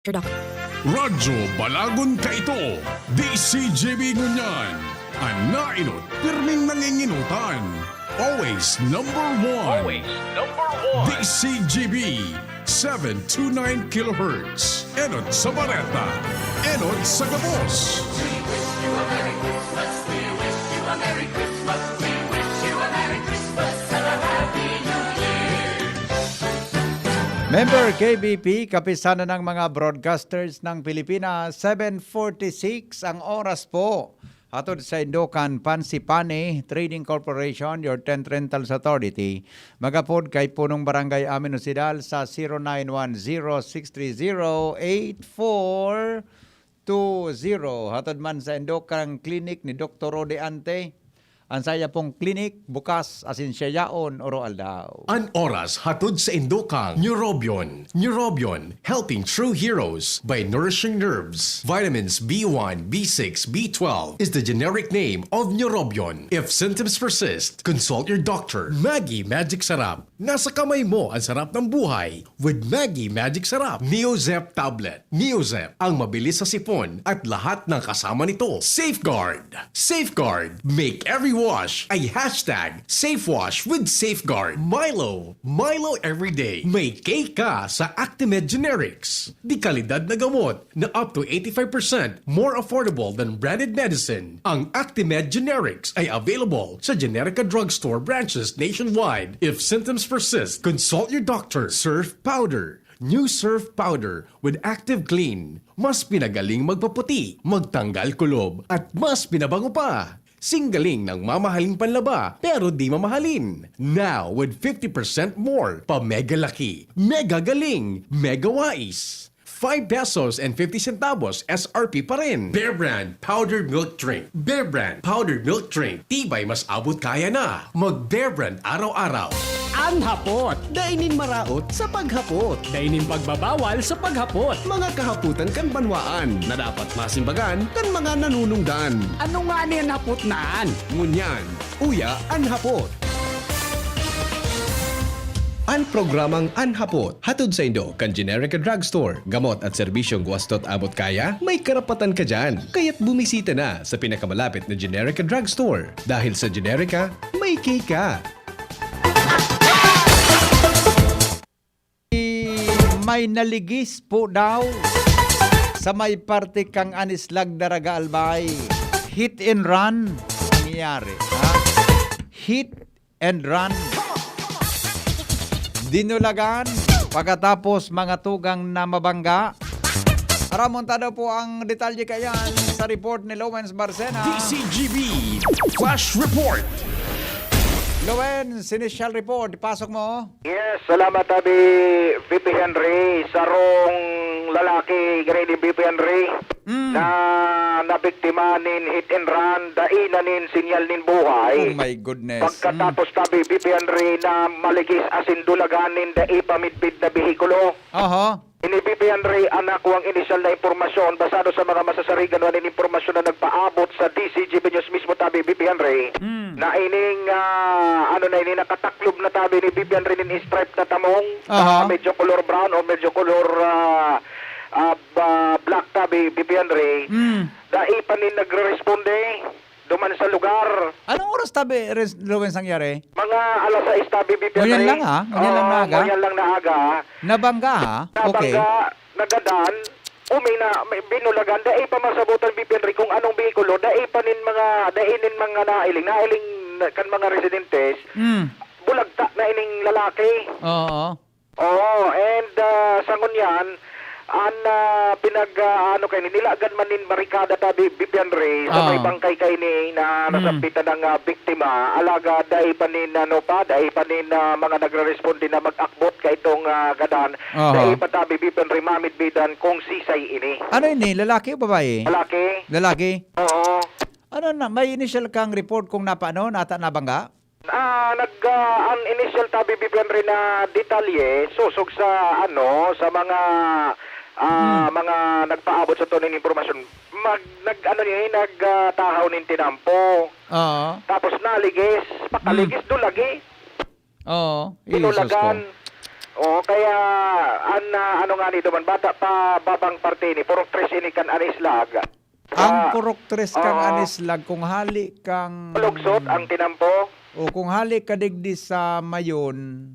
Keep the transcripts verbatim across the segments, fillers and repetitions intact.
Radyo Balagon kaito, D C G B ngunyan. An nainot, pirming nanginginotan. Always number one. Always number one. D C G B, seven two nine kilohertz. Enot sa bareta. Enot sa gabos. Member K B P, kapisanan ng mga broadcasters ng Pilipinas, seven forty-six ang oras po. Hatod sa Indokan Pansipani Trading Corporation, your tent rentals authority. Magapod kay Punong Barangay Amin Osidal sa zero nine one zero six three zero eight four two zero. Hatod man sa Indokan Clinic ni Doktor Rode Ante. Ang saya pong klinik, bukas asin siya yaon, oro aldaw. An oras hatod sa Indokang Neurobion. Neurobion, helping true heroes by nourishing nerves. Vitamins B one, B six, B twelve is the generic name of Neurobion. If symptoms persist, consult your doctor. Maggie Magic Sarap. Nasa kamay mo ang sarap ng buhay with Maggie Magic Sarap. Neozep Tablet. Neozep, ang mabilis sa sipon at lahat ng kasama nito. Safeguard. Safeguard. Make every wash a hashtag safe wash with Safeguard. Milo. Milo everyday. May K ka sa Actimed Generics. Di kalidad na gamot na up to eighty-five percent more affordable than branded medicine. Ang Actimed Generics ay available sa Generica Drugstore branches nationwide. If symptoms persist, consult your doctor. Surf Powder. New Surf Powder with Active Clean. Mas pinagaling magpaputi, magtanggal kulob, at mas pinabango pa. Singgaling ng mamahaling panlaba, pero di mamahalin. Now, with fifty percent more, pa mega laki, mega galing, mega wais. Five pesos and fifty centavos S R P pa rin. Bear Brand Powdered Milk Drink. Bear Brand Powdered Milk Drink. Tibay mas abot kaya na. Mag Bear Brand araw-araw. An hapot, dai nin maraot sa paghapot. Dai nin pagbabawal sa paghapot. Mga kahapotan kan banwaan na dapat masimbagan kan mga nanunungdan. Ano nga ni an hapot na an? Ngunyan, uya an hapot. An programang An Hapot, hatod saindo kan Generica Drugstore. Gamot at serbisyong wasto't abot kaya, may karapatan ka diyan. Kaya't bumisita na sa pinakamalapit na Generica Drugstore. Dahil sa Generica, may K ka. May naligis po daw sa may parte kan Anislag, Daraga, Albay. Hit and run nangyayari, ha? Hit and run. Dinulagan, pagkatapos mga tugang na mabangga. Aramon ta daw po ang detalye kayan sa report ni Lawrence Barcena. D C G B Flash Report. Lawrence, initial report, ipasok mo. Yes, salamat, Abi V P Henry. Sarong lalaki, gani ni V P Henry, Mm. na nabiktima nin hit and run, dai na nin sinyal nin buhay. Oh my goodness. Pagkatapos, Mm. tabi, V P Henry, na maligis asin dulagan nin dai pa midbid na behikulo. Aha. Ini V P Henry, an nakuwang inisyal na impormasyon, basado sa mga masasarigan na nin impormasyon na nagpaabot sa D C G B News mismo, tabi, V P Henry, Mm. na ining, ah, ano na ini, nakataklob na, tabi, ni V P Henry nin stripe na tamong, Aha. ah, medyo color brown o medyo color, ah, ah, ba-, black, tabi, V P Henry. Mm. Dai pa nin nagre-responde duman sa lugar. Anong oras, tabi, Res-, Lawrence, nangyari? Mga alas sais, tabi, V P Henry. Ngunyan lang, ha? Ngunyan lang Oo, na aga? ngunyan lang na aga. Nabangga, ha? Okay. Nabangga, nagadan, umina, may binulagan, dai pa masabutan, V P Henry, kung anong behikulo, dai pa nin mga, dai nin mga nailing, nailing na, kan mga residentes, Mm. bulagta na ining lalaki. Oo. Oo, and, ah, sa ngunyan, an, ah, pinag, ah, ano kaini, nilagan man nin barikada, tabi, V P Henry, sa may Oo. bangkay kaini na Mm. nasampitan ng, ah, biktima. Alagad dai pa nin, ano pa, dai pa nin, ah, mga nagre-responde na mag-akbot kaitong, ah, gadan. Aha. Dai pa, tabi, V P Henry, mamidbidan kung sisay ini. Ano ini? Lalaki o babae? Lalaki. Lalaki? Oo. Ano na, may initial kang report kung napaano, nata-, nabangga? Ah, nag, ah, ang initial, tabi, V P Henry, na detalye, sosog sa, ano, sa mga, ah, Hmm. mga nagpaabot sa tunay na impormasyon. Mag-, nag-, ano ni, nag, ah, tahaw nin tinampo. Oo. Tapos naligis, pakaligis Hmm. do lagi. Oo. Ay, Jesus ko. Binulagan. Oo, kaya an, ah, ano nga ni duman, bata pa babang parte ni, purok tres ini kan Anislag. Ang Ah, purok tres kang oo. Anislag, kung hali kang... Lugsot ang tinampo. O kung hali ka digdi sa Mayon,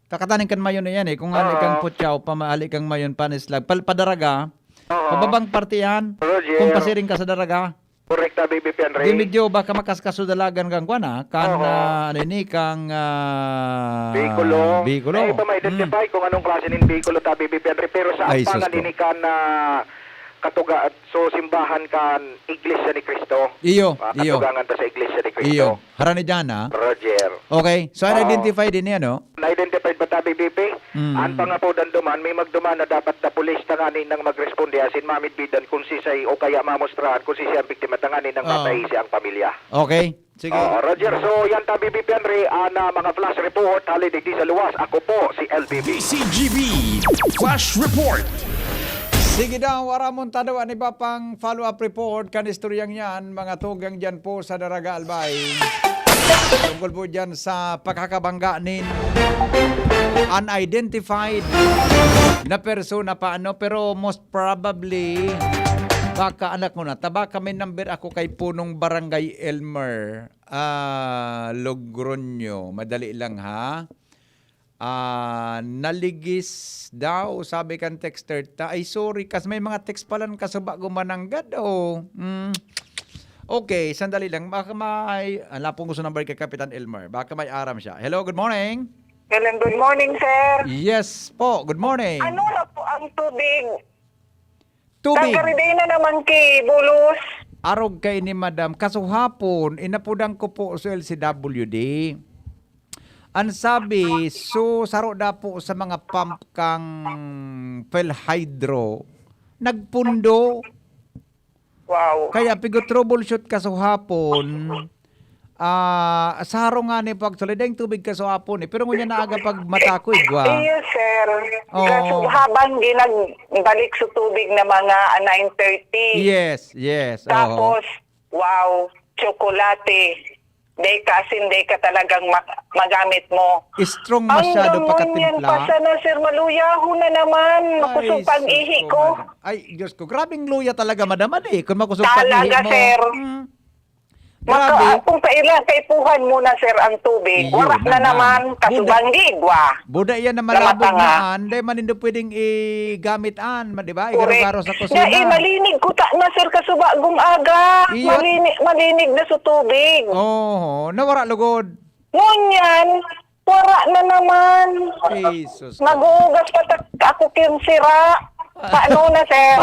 kakatanin kan Mayon na yan eh. Kung hali Oo. kang Putyaw, pamahali kang Mayon, Panislag, pal padaraga, Oo. pababang parte yan. Roger. Kung pasiring ka sa daraga, Korekta, B B P Henry. di medyo baka makaskas sa dalagan kang kwan ah, kan Oo. ah, ano ini, kang ah, Bikulo. Bikulo. Eh, pa ma-identify kung anong klase nin Bikulo ta, B B P Henry. Pero sa Ay, ampangan sus ko. ini kan ah, katuga, so simbahan kan Iglesia ni Cristo. Iyo, Ah, iyo. katugangan ta sa Iglesia ni Cristo. Iyo. Harani dyan ah. Roger. Okay, so Oo. Identified din yan, no? Na-identified ba ta, B B P? Mm. An pangapodan duman, may magduman na dapat ta pulis tangani nang magresponde asin mamidbidan kung sisay o kaya mamustrahan kung sisay ang biktima tangani nang Oo. mataisi ang pamilya. Okay, sige. Oo, Roger. So, yan ta, B B P Henry, an ah, mga flash report, hali digdi sa luwas. Ako po, si L B B. D C G B Flash Report. Sige daw, wara mong tado an iba pang follow-up report kan istoryang yan, mga tugang dyan po sa Daraga Albay. Tungkol po dyan sa pagkakabangga nin unidentified na persona pa, ano, pero most probably, baka anak mo na, taba kami number ako kay Punong Barangay Elmer, ah, Logroño. Madali lang, ha? Ah, naligis daw, sabi kan texter ta. Ay, sorry, kas may mga text palan kasuba gumananggad, oh. Mm. Okay, sandali lang. Baka may, ala pong gusto number kay Kapitan Elmer. Baka may aram siya. Hello, good morning. Hello, good morning, sir. Yes po, good morning. Ano na po ang tubig? Tubig. Tagariday na naman ki Bulos. Arog kay ni Madam, kasuhapon, inapudan ko po sa L C W D. Ang sabi, so saro na po sa mga pump kang Felhydro, nagpundo. Wow. Kaya pigo-troubleshoot kasuhapon, ah, saro nga ni po actually, daing tubig kasuhapon eh. Pero ngunyan na aga pag mata ko, igwa. Iyo, sir. Oo. Kaso habang ginagbalik sa tubig na mga nine thirty. Yes, yes. Oo. Tapos, wow, tsokolate. Day ka asin, day ka talagang ma- magamit mo. Strong masyado Hanggang ngunyan pagkatimpla. pa sana, sir, maluyaho na naman. Makusog Ay, pang sus ihi ko, ko. Madam. Ay, Diyos ko. Grabing luya talaga, Madam. Ano eh? Kung makusog pang Talaga, ihi mo. Sir. Mm. Maka, Grabe. kung kailan, kaipuhan mo na, sir, ang tubig. Iyo Wala na naman. Naman, kasubang Buda- gigwa. Buda yan na Sa malabog matanga. na, hindi man nindo pwedeng igamit an, ma- di ba? Correct. Igaro-garo sa Na, kusina. eh, malinig ko ta na, sir, kasubagong aga. Iyo. Malini, malinig na sa tubig. Oo, nawara lugod. Ngunyan, wala na naman. Jesus. Nagugas pa ta- ako kin sira. Paano na, sir?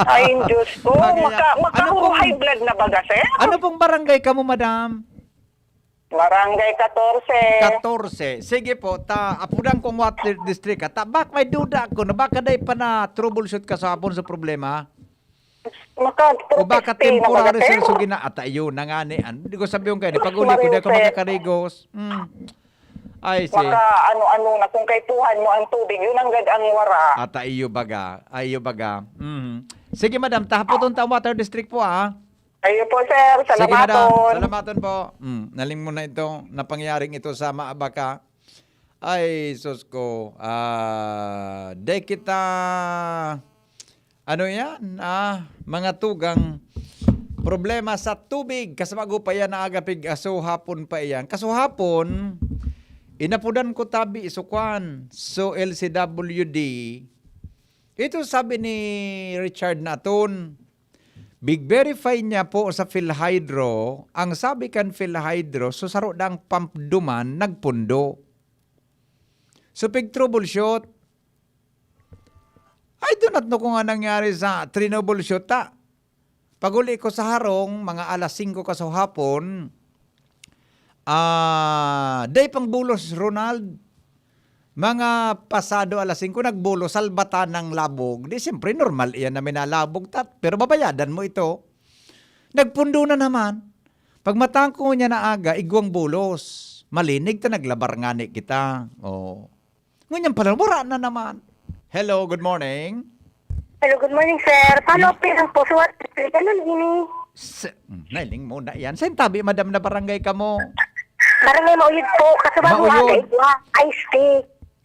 Ay, Diyos ko. Bagay Maka, na. Ano makahuro pong- high blood na baga, sir? Ano pong barangay kamo, Madam? Barangay katorse. Katorse. Sige po, ta apudan kong water district. At bak may duda ako na baka day pa na troubleshoot ka sa hapon sa problema. Maka, O baka proteste na baga, temporary, sir, sir? So gina-, ata yun, nangani. An-, di ko sabi yung kaya. Pag uli ko, di ako Mariusep. makakarigos. Mm. Ay, see. Maka, ano-ano na, kung kaipuhan mo ang tubig, yun ang gad ang wara. Ata iyo baga. Ay, iyo baga. Mhm. Sige, madam. Tahapoton ta ang water district po, ah. Ayun po, sir. Sige, madam. Salamaton. Salamaton po. Mm, naling mo na ito, napangyaring ito sa Maabaka. Ay, sus ko. Ah, de kita, ano yan? Ah, mga tugang problema sa tubig. Kasamago pa yan na aga pig-aso hapon pa iyan. Kasuhapon, inapudan ko tabi isukwan. So, L C W D. Ito sabi ni Richard Naton, big verify niya po sa PhilHydro. Ang sabi kan PhilHydro, so saro dang pump duman, nagpundo. So, pig troubleshoot. I do not know kung anong nangyari sa troubleshoot ta. Pag-uli ko sa harong, mga alas singko kasuhapon, ah, day pang bulos, Ronald. Mga pasado alas singko, nagbulos, salbatan ng labog. Di, siyempre, normal iyan na may nalabog, tat, pero babayadan mo ito. Nagpundo na naman. Pagmatang ko niya na aga, igwang bulos. Malinig ta, naglabar ngani kita. Oh. Ngunyan pala, wala na naman. Hello, good morning. Hello, good morning, sir. Follow up lang po sa what? Ganun, ini. S- mm, nailing mo na yan. Sa tabi, madam, na barangay ka mo? Barangay Mauyod po. Kaso bago Mauyod. aga, igwa. Ice tea.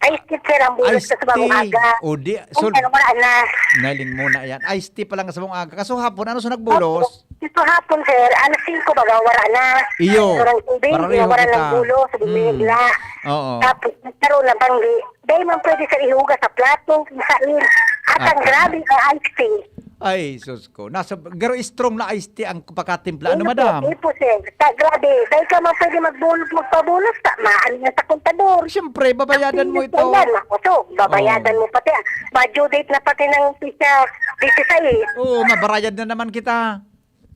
Ay, sir, ang bulos Iced ko sa bagong tea. Aga. O di, Ay, sul- ano, wala na. Nailing mo na yan. Iced tea pa lang sa bagong aga. Kaso hapon, ano sa nagbulos? Opo. Ito hapon, sir, alas singko baga, wala na. Iyo. Parang tubig, Pareho wala kita. Ng bulos, Mm. bumigla. Oo. Tapos, nagkaroon ng banggi. Dahil man pwede, sir, ihugas sa plato, kung saan. At ang Ata. Grabe, ang iced tea. Ay, sus ko. Nasa, pero strong na iced tea ang pakatimpla. Ano, Hindi po, madam? Hindi po, sir. Ta, grabe. Dahil ka man pwede magbul-, magpabulos, ta, maan yan sa kontador. Siyempre, babayadan mo Ang ito. Yan, naku, so, babayadan Oh. mo pati. Ah. Ma-due date na pati ng pisa, disisais. Oo, mabarayad na naman kita.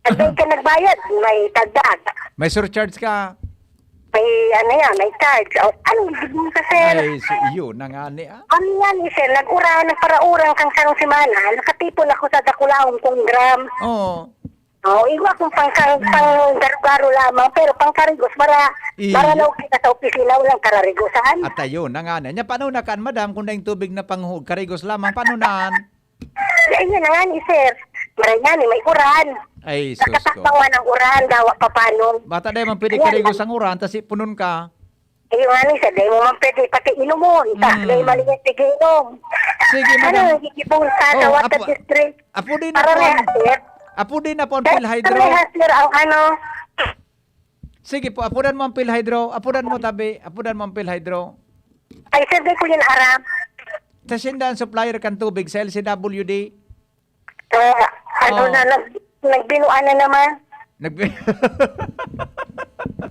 At dahil ka nagbayad, may tagdag. May surcharge ka. May, ano yan, may charge. O, ano, hindi mo sa, sir? Ay, si iyo na nga ni, ah. Ano yan, eh, sir? Nag-ura, nagparaurang kang sarong semana. Nakatipon ako sa dakulaon kong gram. Oo. Oh, iwa kong pang, pang, pang garo-garo lamang, pero pang karigos, para, Iyo. Para na okay ka sa opisina, walang kararigosan. At ayun, na nga na. Nya, paano na kaan, madam, kung daing tubig na pang karigos lamang? Paano na? Ay, yun na nga ni, sir. Maray nga ni, may uran. Ay, sus ko. Nakatakbang man ang uran, dawa pa paano. Bata dahil man pwede Ayan, karigos ang uran, tas ipunon ka. Ayun nga ni, sir, dahil mo man pwede pati inumon. Ta, Mm. Dahil mali yung tig-inom. Sige, Ano madam. Ang gigibong sa Oh, sa water apo-, district? Apo din Para ako ang, na, sir. Apo din ako ang Dahil PhilHydro. Para na, sir, ang ano. Sige po, apudan mo ang PhilHydro. Apudan mo, tabi. Apudan mo ang PhilHydro. Ay, sir, di ko yun aram. Sa sinda ang supplier kan tubig sa L C W D? Eh, ano Oh. na, nag-, nagbinuan na naman. Nagbi-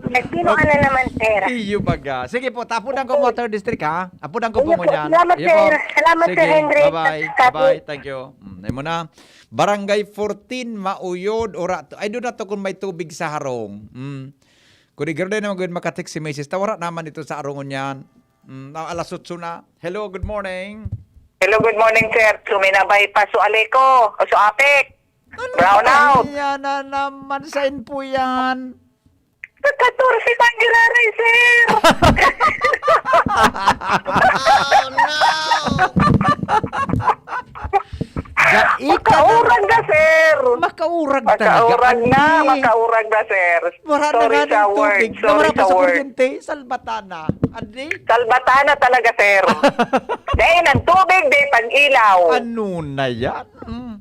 Nagbinuan na naman, sir. Iyo baga. Sige po, tapunan ko Water District, ha? Apunan ko po Iyo po. Ngunyan. Salamat, Iyo po. Sir. Salamat, Sir Sige, Henry. Bye-bye. Sabi Bye-bye. Thank you. Mm, ay mo na. Barangay fourteen, Mauyod, ora. Ay, doon na to kung may tubig sa harong. Mm. Kung di garo na naman gawin makatext si misis, ta wala naman ito sa harong ngunyan. Mm, na alas otso na. Hello, good morning. Hello, good morning, sir. Suminabay pa su Aleco, o su Apek. Ano Brown ba out. Yan na naman sa info yan? Sa katorse pang giraray, sir. Oh, no! Dai ka na Makaurag na, sir. Makaurag talaga, Makaurag na, Andi. Makaurag na, sir. Wala na Sorry nga sa ng word. Tubig. Sorry Wala pa sa sa word. Kuryente. Salbatana. Andi? Salbatana talaga, sir. Dahil ang tubig, di pag-ilaw. Ano na yan? Mm.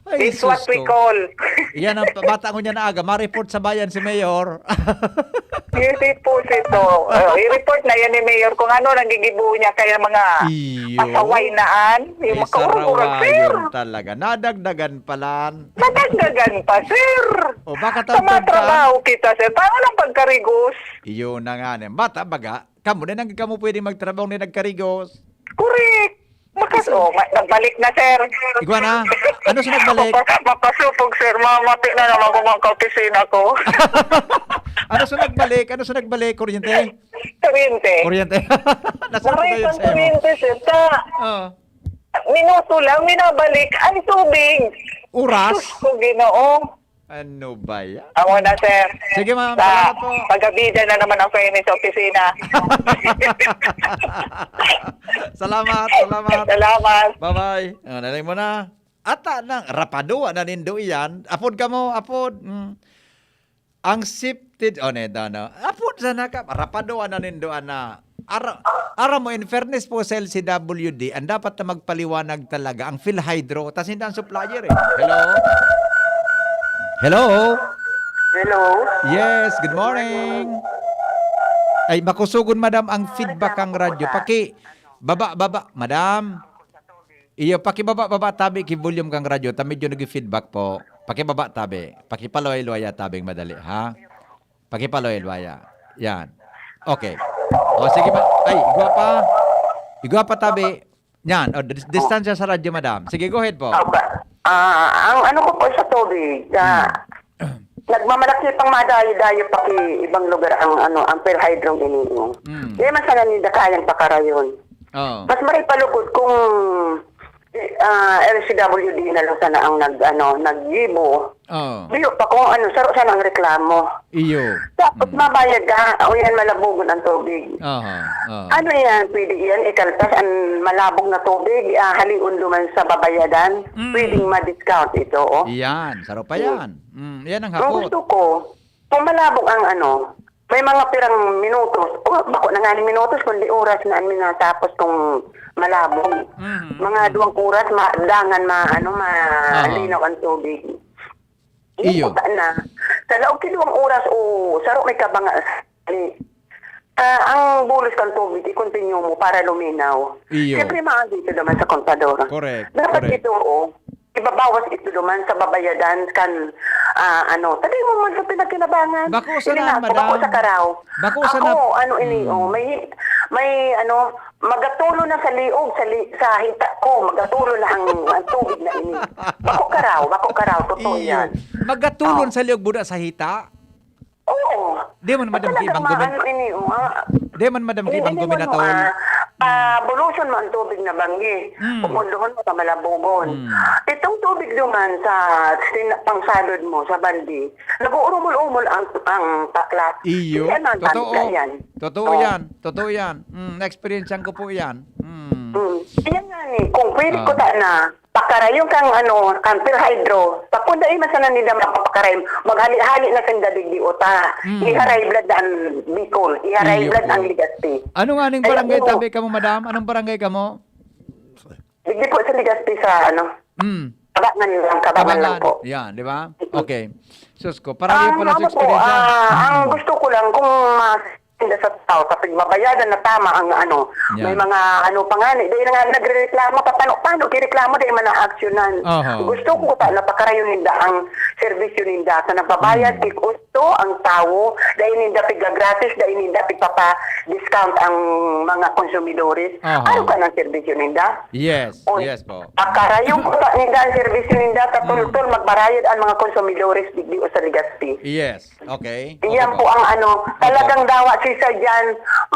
Ay, This what we sus ko. Call. Yan ang bata ko niya na aga. Ma-report sa bayan si Mayor. Hindi po, sito. Oh, i-report na yan ni Mayor kung ano nang gigibo niya kaya mga Iyo. Pasaway naan. Yung Ay, makaurag-urag, sir. Sarawayon talaga. Nadagdagan palan. Nadagdagan pa, sir. O, baka Sa taon-taon mga ka. Trabaho kita, sir. Paano lang pagkarigos? Iyo na nga. Ni. Bata, baga. Kamo, di nang kamo pwede magtrabaho ni nagkarigos. Correct. Makas-, oh, ma-, nagbalik na, sir. Igwa na? Ano sa nagbalik? Mapa-, mapasupog, sir. Mamati na naman kung mga kaopisina ko. Ano sa nagbalik? Ano sa nagbalik? Kuryente? Kuryente. Kuryente. Nasaan po Waray kayo pang sa imo? Kuryente, sir. Ta, Oh. Minuto lang, minabalik ang tubig. Oras? Sus ko, Ginoo. Ano ba yan? Ako na, sir. Sige, ma'am. Sa Salamat po. Pagabida na naman ako ini sa opisina. Salamat, salamat. Salamat. Bye-bye. Oh, nalay mo na. Ata na, rapado, na nindo iyan. Apod ka mo, apod. Mm. Ang sifted, oh, neto, no? Apod sana ka, rapado, na nindo, ana. Ara-, aram mo, in fairness po sa L C W D, ang dapat na magpaliwanag talaga, ang PhilHydro, tas hindi ang supplier, eh. Hello? Hello? Hello? Yes, good morning. Ay, makusugon, madam, ang feedback ang radyo. Paki, baba, baba, madam. Iyo, pakibaba-baba tabi ki volume kang radyo, ta medyo nag-feedback po. Pakibaba tabi. Pakipalaway-luwaya tabing madali, ha? Pakipalaway-luwaya. Yan. Okay. O, sige pa. Ay, igwa pa. Igwa pa tabi. Yan. O, dis-, distansya sa radyo, madam. Sige, go ahead po. Ah, ba-, ah, ang ano ko po sa tubig, ah, Hmm. nagmamalaki pang madayo-dayo pa ki ibang lugar ang, ano, ang PhilHydro ini, no? Hmm. Di man sana ninda kayang pakarayon. Oo. Mas maray pa lugod kung, ah, L C W D na lang sana ang nag-, ano, naggibo. Oo. Biyo pa kung ano, saro sana ang reklamo. Iyo. Tapos Mm. mabayad ka, o yan, malabugon ang tubig. Aha, aha. Ano yan? Pwede yan, ikaltas ang malabog na tubig, ah, halion duman sa babayadan. Mm. Pwedeng ma-discount ito, oh. Iyan, saro pa Mm. yan. Mm, yan ang Ang hapot. gusto ko, kung malabog ang ano, May mga pirang minutos, o bako na nga ni minutos, kundi oras na an minatapos kong malabog. Mhm. Mga duwang oras, ma-, dangan ma-, ano, malinaw ang tubig. Iyo. Iputa na. Sa laog ki duwang oras, o saro may kabanga, ah, ang bulos kan tubig, i-continue mo para luminaw. Iyo. Siyempre, maagi ito naman sa kontador. Correct, Dapat correct. ito, o, ibabawas ito naman sa babayadan kan, ah, ano, sabi mo man sa pinagkinabangan. Bako Hindi sana, nga, madam. Bako sa karaw. Bako Ako, sana. ano ini, Mm. oh, may, may, ano, magatulo na sa liog, sa li-, sa hita ko, magatulo na ang, ang tubig na ini. Bako karaw, bako karaw, totoo Iyo. yan. Magatulon Oh. sa liog buda sa hita? Oo. Di man, madam, Basta giibang naman gumin-, ano ini, oh, ah. di man, madam, Hindi giibang mo, guminaton. ah, ah, buluson mo ang tubig na banggi. Mm. Pupundohon mo sa malabogon. Mm. Itong tubig duman sa sin-, pangsalod mo, sa balde, nag-uurumol-umol ang, ang paklat. Iyo. Hindi, ano, ang Totoo. tanda yan. Totoo Oh. yan. Totoo yan. Mm, na-experiencehan ko po yan. Mm. Mm. Yan nga ni, kung pwede ko Ah. ta na, pakarayon kang, ano, kang Pilhydro. Pakunda iman sana nila mapapakaray, maghali-hali na sinda digdi uta. Mm. Iharay blood ang Bicol. Iharay Iyo blood po. ang Legazpi. Ano nga ning Kaya barangay ano, tabi kamo, madam? Anong barangay kamo? Digdi po sa Legazpi sa, ano, Mm. Kabangan lang, Kabangan lang Kabangan. po. Yan, di ba? Mm. Okay. Sus ko, para Ah, rin pala ano sa po, experience yan. ah, ang Mm. gusto ko lang kung mas-, sa tao, sa pagbabayadan na tama ang ano, Yan. may mga ano pa nga, di na nga nagrereklamo, sa pano-pano, kireklamo, di man na-actionan. Oho. Gusto ko ta na pakarayon ninda ang serbisyo ninda. Sa nagbabayad, Mm. kay gusto ang tawo, dahil ninda pigagratis, dahil ninda pigpapa-discount ang mga konsumidores. Oho. Ano ka ng serbisyo ninda? Yes, O, yes po. pakarayon ko ta ninda ang serbisyo ninda, Mm. katultol, magbarayad ang mga konsumidores, digdi o sa Legazpi. Yes. Okay. Iyan Okay po po. ang ano, Opo. talagang dawa si sa diyan.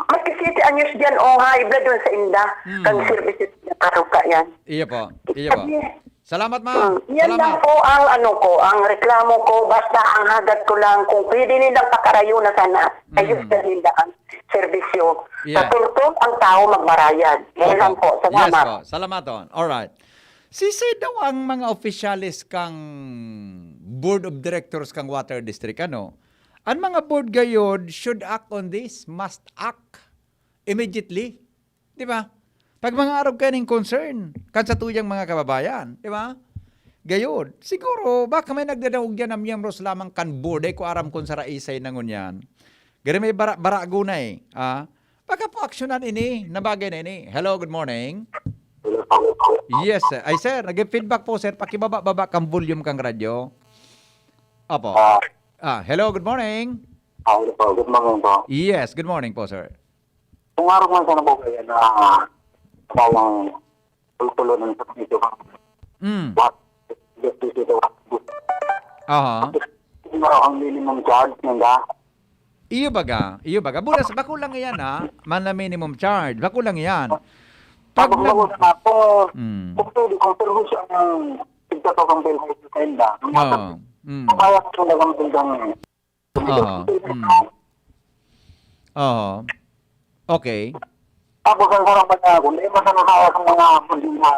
Maski siyete anyos diyan, o high blood dun sa inda. Mm. Kang services na karuka yan. Iyo po. Iyo po. Sabi, Salamat, ma'am. mm, yan Salamat. lang po ang ano ko, ang reklamo ko, basta ang hagad ko lang, kung pwede nilang pakarayo na sana, Mm. ayos na nila ang serbisyo. Yeah. Sa tultol, ang tao magbarayad. Yan Opo. lang po. Yes Salamat. po. Salamat, Don. Alright. Sisay daw ang mga opisyales kang Board of Directors kang Water District, ano? An mga board gayod should act on this, must act immediately. Di ba? Pag mga arog kaning concern, kan sa tuyang mga kababayan, di ba? Gayod, siguro, baka may nagdadangog diyan na miyembros lamang kan board, ay ko aram kung sa raisay na ngunyan. Gari may bara-, barago na eh. Ah? Baka po aksyonan ini, na bagay na ini. Hello, good morning. Hello po. Yes, sir. Ay, sir, nag-feedback po, sir. Pakibaba-baba kang volume kang radyo. Opo. Ah. Ah, hello, good morning. Ah, hello po. Good morning po. Yes, good morning po, sir. Kung araw man sana po kaya na, ah, parang tultulo ng sa dito pa. Mm. What? Just dito sa what? Aha. Tapos, kung araw ang minimum charge nila. Iyo baga, iyo baga. Bulas, bako lang iyan, ha? Man na minimum charge. Bako lang iyan. Pag Tapos nag- ako na ako, Mm. kung pwede, kung servisyo ang tigtatawag ang bill sa tenda, ang mga Oo. Mm. kaya ko talagang tendang Oho. Mm. Oho. Okay. Tapos ang sarap pa niya, kung di masama kaya sa mga hindi na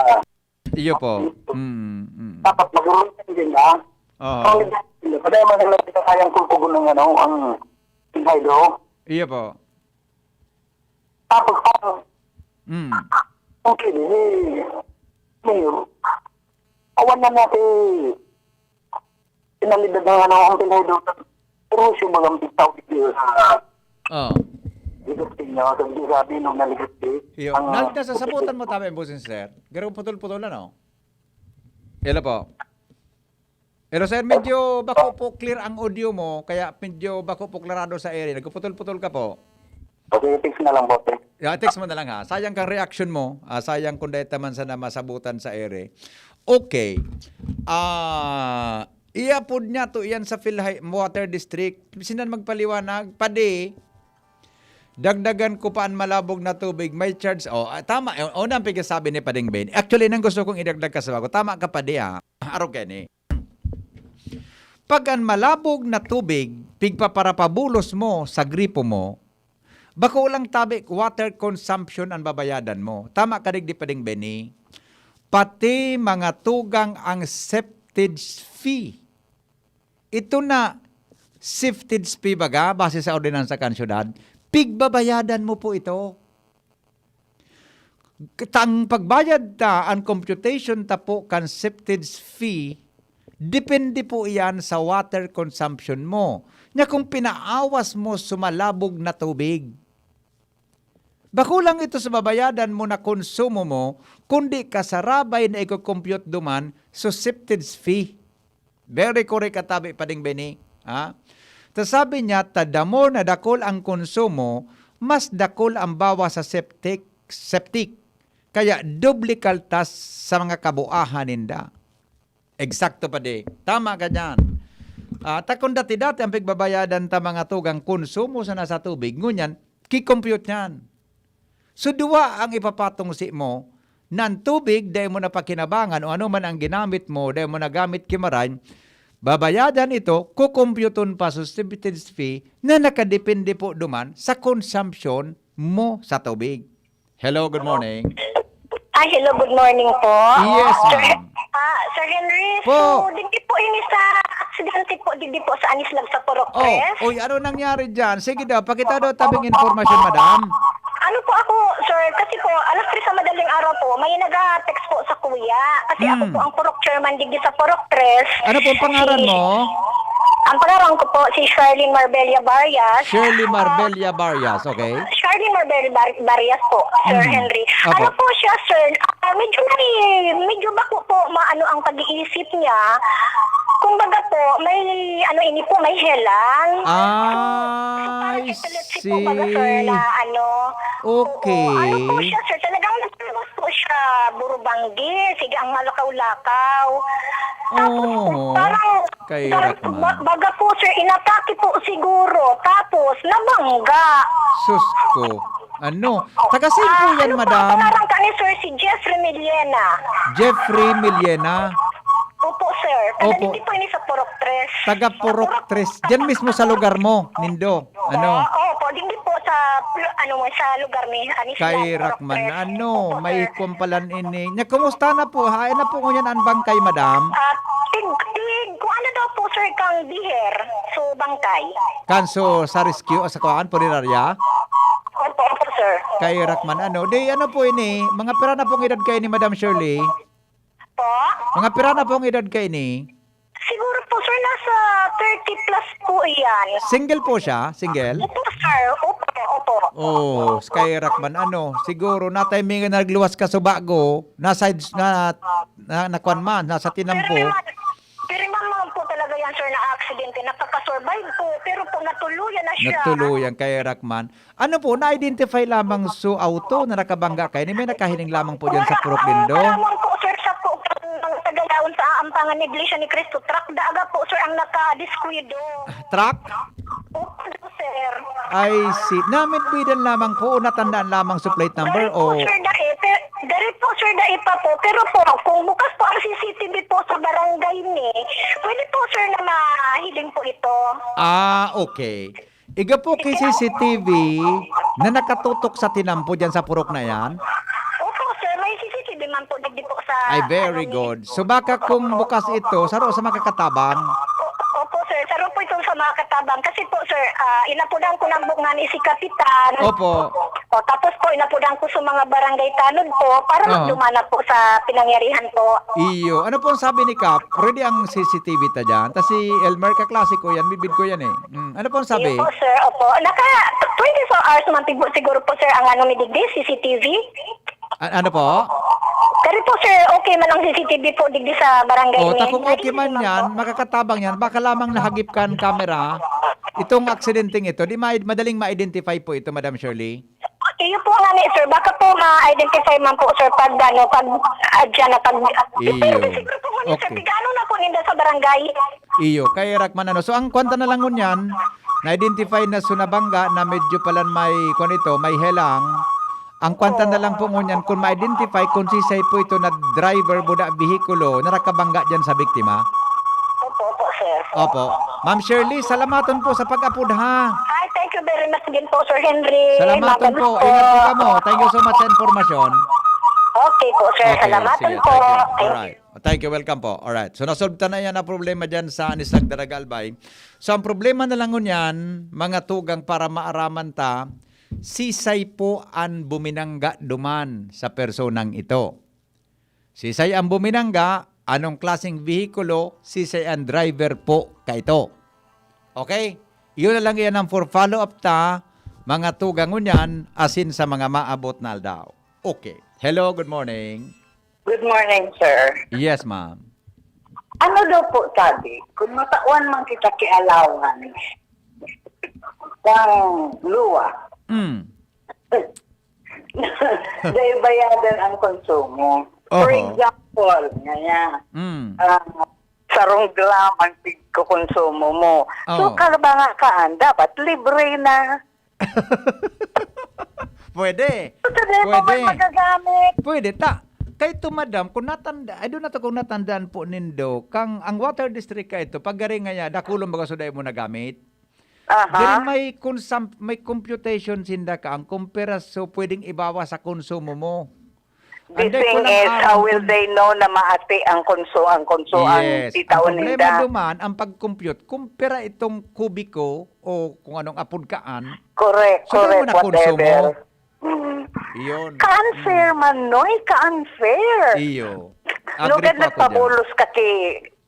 Iyo po. Mm, mm. Dapat magurulong din, ah. Oho. Ang hindi, hindi. Kaya masama sa kayang kulkubo ng ano, ang hydro. Iyo po. Tapos, parang, Mm. okay, di, di, awan na natin, pinalibad ng ano, ang pinalibad. Pero siya bagang pigtaw dito sa Oh. Dito sa inyo, sa dito sa Bilog na Legazpi. Iyo. Ang, Nal-, nasasabutan mo tama yung boses, sir. Pero putol-putol, ano? Hello po. Hello, sir. Medyo bako po clear ang audio mo, kaya medyo bako po klarado sa area. Nagpuputol-putol ka po. Okay, text na lang po, sir. Yeah, text mo na lang, ha. Sayang kang reaction mo. Ah, sayang kung dahil taman sana masabutan sa ere. Okay. Ah, iapod niya to iyan sa Philhi-, Water District. Sinan magpaliwanag, padi, dagdagan ko pa an malabog na tubig, may charge. Oh, ah, tama. O, o, nang pigkasabi ni Pading Ben. Actually, nang gusto kong idagdag ka sa bago. Tama ka, padi, ha. Arog ka ni. Pag an malabog na tubig, pigpaparapabulos mo sa gripo mo, bako lang tabi water consumption an babayadan mo. Tama ka digdi, Pading Benny. Pati mga tugang ang septage fee. Ito na, sifted fee baga, base sa ordinansa kan syudad, pigbabayadan mo po ito. Tang pagbayad ta, ang computation ta po kan sifted fee, depende po iyan sa water consumption mo. Nya kung pinaawas mo sumalabog na tubig, bako lang ito sa babayadan mo na konsumo mo, kundi kasarabay na iko-compute duman so sifted fee. Very correct ka tabi, Pading Benny. Ha? Ta sabi niya, ta the more na dakul ang konsumo, mas dakul ang bawas sa septic, septic. Kaya doble kaltas sa mga kabuahan ninda. Eksakto pa di. Tama ka dyan. Ah, ta kung dati-dati ang pigbabayadan ta mga tugang konsumo sana sa tubig, ngunyan, kikompute niyan. So, duwa ang ipapatong si mo, na ang tubig, dai mo na pakinabangan o ano man ang ginamit mo, dai mo nagamit ki maray, babayadan ito, kukumpyuton pa sa sifted fee na nakadepende po duman sa consumption mo sa tubig. Hello, good morning. Ay, hello, good morning po. Yes, Sir, ma'am. ah, Sir Henry, Po. so, digdi po ini sa aksidente po, digdi po sa Anislag sa Purok Oh, Tres. Uy, ano nangyari dyan? Sige daw, pakita daw tabing impormasyon, madam. Ano po ako, sir, kasi po, alas tres sa madaling araw po, may nag-text po sa kuya. Kasi ako Hmm. po ang Purok Chairman digdi sa Purok Tres. Ano pong pangaran Si- mo? Ang pangaran ko po, si Charlene Marbella Barrias. Shirley Marbella Barrias, okay? Charlene Marbella Bar- Barrias po, Sir Mhm. Henry. Opo. Ano po siya, sir? Ah, medyo may, medyo bako po, maano ang pag-iisip niya. Kumbaga po, may, ano ini po, may helang. Ah, Parang I epilepsy po, baga, sir, see. na ano. Okay. Oo, ano po siya, sir? Talagang nagluwas po siya, burubanggi. Sige, ang malakaw-lakaw. Tapos po, Oo. parang, Kay parang Rakman. ba- baga po, sir, inatake po siguro. Tapos, nabangga. Sus ko. Ano? Taga saan po Ah, yan, ano po, madam? ang pangalan ka ni Sir, si Jeffrey Millena. Jeffrey Millena. Opo, sir. Taga Opo. Hindi po ini sa Purok Tres. Taga Purok Tres. Diyan mismo sa lugar mo, Nindo. Ano? Opo, opo. Hindi po sa, ano mo, sa lugar ni Anisla, Kay Purok Rakman. Tres. Ano? Opo, May sir. Kumpalan ini. Nya, kumusta na po? Hain na po ngunyan ang bangkay, madam? Ah, tig, tig, kung ano daw po, sir, kang Biher. So, bangkay. Kanso sa rescue o sa kuan, punerarya? Opo, opo, sir. Kay Rakman. Ano? Di, ano po ini? Mga pira na pong edad kayo ni Madam Shirley? Po? Mga pira na pong edad kayo ni? Siguro po, sir, nasa thirty plus po iyan. Single po siya? Single? Opo, sir. Opo, opo. Oh, kay Rakman. Ano? Siguro, na-timing na nagluwas ka sa bago, na sides na, na, na kuan man, nasa tinampo. Pero man, pero man, man po talaga yan, sir, na aksidente. Nakakasurvive po, pero po natuluyan na siya. Natuluyan kay Rakman. Ano po, na-identify lamang so auto na nakabangga kayo? Ni may nakahiling lamang po dyan sa Purok Nindo? Ah, wala man po, sir, sa po ang mga tagalaon sa aampangan ni Iglesia ni Cristo. Truck daga po, sir, ang nakadiskuido. Truck? Opo, sir. I see. Namidbidan lamang po o natandaan lamang sa plate number Dari po, o... sir, dai. Pe- Dari po, sir, dai pa po. Pero po, kung bukas po ang C C T V po sa barangay ni, pwede po, sir, na mahiling po ito. Ah, okay. Iga po kay C C T V na nakatutok sa tinampo dyan sa purok na yan? Opo, sir, may C C T V man po digdi po sa... Ay, very ano, good. So baka kung bukas ito, saro sa makakatabang? O- Opo, sir. Saro po itong sa mga katabang. Kasi po, sir, ah, inapudan ko ng bungan si Kapitan. Opo. O, tapos po, inapudan ko sa mga barangay tanod po para Oo. magdumana po sa pinangyarihan po. Iyo. Ano po ang sabi ni Kap? Ready ang C C T V ta dyan? Ta si Elmer, kaklase ko yan. Bibid ko yan eh. Mm. Ano po ang sabi? Iyo po, sir. Opo. Naka twenty-four hours man tig- siguro po, sir, ang ano ni digdi, C C T V. A- ano po? Kari po, sir, okay man ang C C T V po digdi sa barangay O, ni. ta kung okay man Nahiling yan, po. makakatabang yan, baka lamang nahagip kan camera. Itong aksidenteng ito, di ma- madaling ma-identify po ito, Madam Shirley. Iyo po nga ni, sir. Baka po ma-identify man po, sir, pag ano, pag ah, dyan na pag... Iyo. Pero siguro po, ngunyan, sir, Okay. pigano na po ninda sa barangay? Iyo, kay Rakman ano. So, ang kwanta na lang ngunyan, na-identify na sunabangga na medyo palan may, kwan ito, may helang. Ang kwanta na lang po ngunyan, kung ma-identify kung sisay po ito na driver, buda, bihikulo, na nakabangga dyan sa biktima. Opo, opo, sir. Opo. Ma'am Shirley, salamaton po sa pag-apod, ha? Ay, thank you very much din po, Sir Henry. Salamaton Mabalos po. Ingat po kamo. Thank you so much sa informasyon. Okay po, sir. Okay, Salamaton sige, po. thank you. Thank you. Alright. Thank you, welcome po. Alright. So, nasolve ta na yan ang problema dyan sa Anislag Daraga Albay. So, ang problema na lang ngunyan, mga tugang, para maaraman ta, sisay po an buminangga duman sa personang ito? Sisay ang buminangga? Anong klaseng vehikulo? Sisay ang driver po kaito? Okay? Iyon na lang iyan ang for follow-up ta, mga tugang ngunyan, asin sa mga maabot na aldaw. Okay. Hello, good morning. Good morning, sir. Yes, ma'am. Ano daw po sabi, kung matawan man kita ki allowance ng luwa, Mm. dai bayadan ang konsumo. For Oho. example, ngaya, Mm. ah, sarong gram ang pigkokonsumo mo. So, Oo. kala ba nga kaan, dapat libre na. Pwede. Sa demo Pwede. man magagamit. Pwede ta. Kay to, madam, kung natanda, I don't know to kung natandaan po nindo, kang ang water district ka ito, pag gari nga niya, dakulon baga so dai mo nagamit. Aha. Diri may consum-, may computation sinda ka ang kumpira so pwedeng ibawas sa konsumo mo. The Anday ko thing lang is, aram how will kung they know na maati ang konso-, ang konso-, ang Yes. Ang titaon problema ninda? duman, ang pag-compute, kung pira itong kubiko o kung anong apod kaan, Correct, so, dai mo correct, na konsumo. whatever. Mm. Iyon. Ka-unfair Mm. man, Noy, ka-unfair. Iyo. Agree Lugad po ako dyan. nagpabulos ka ki,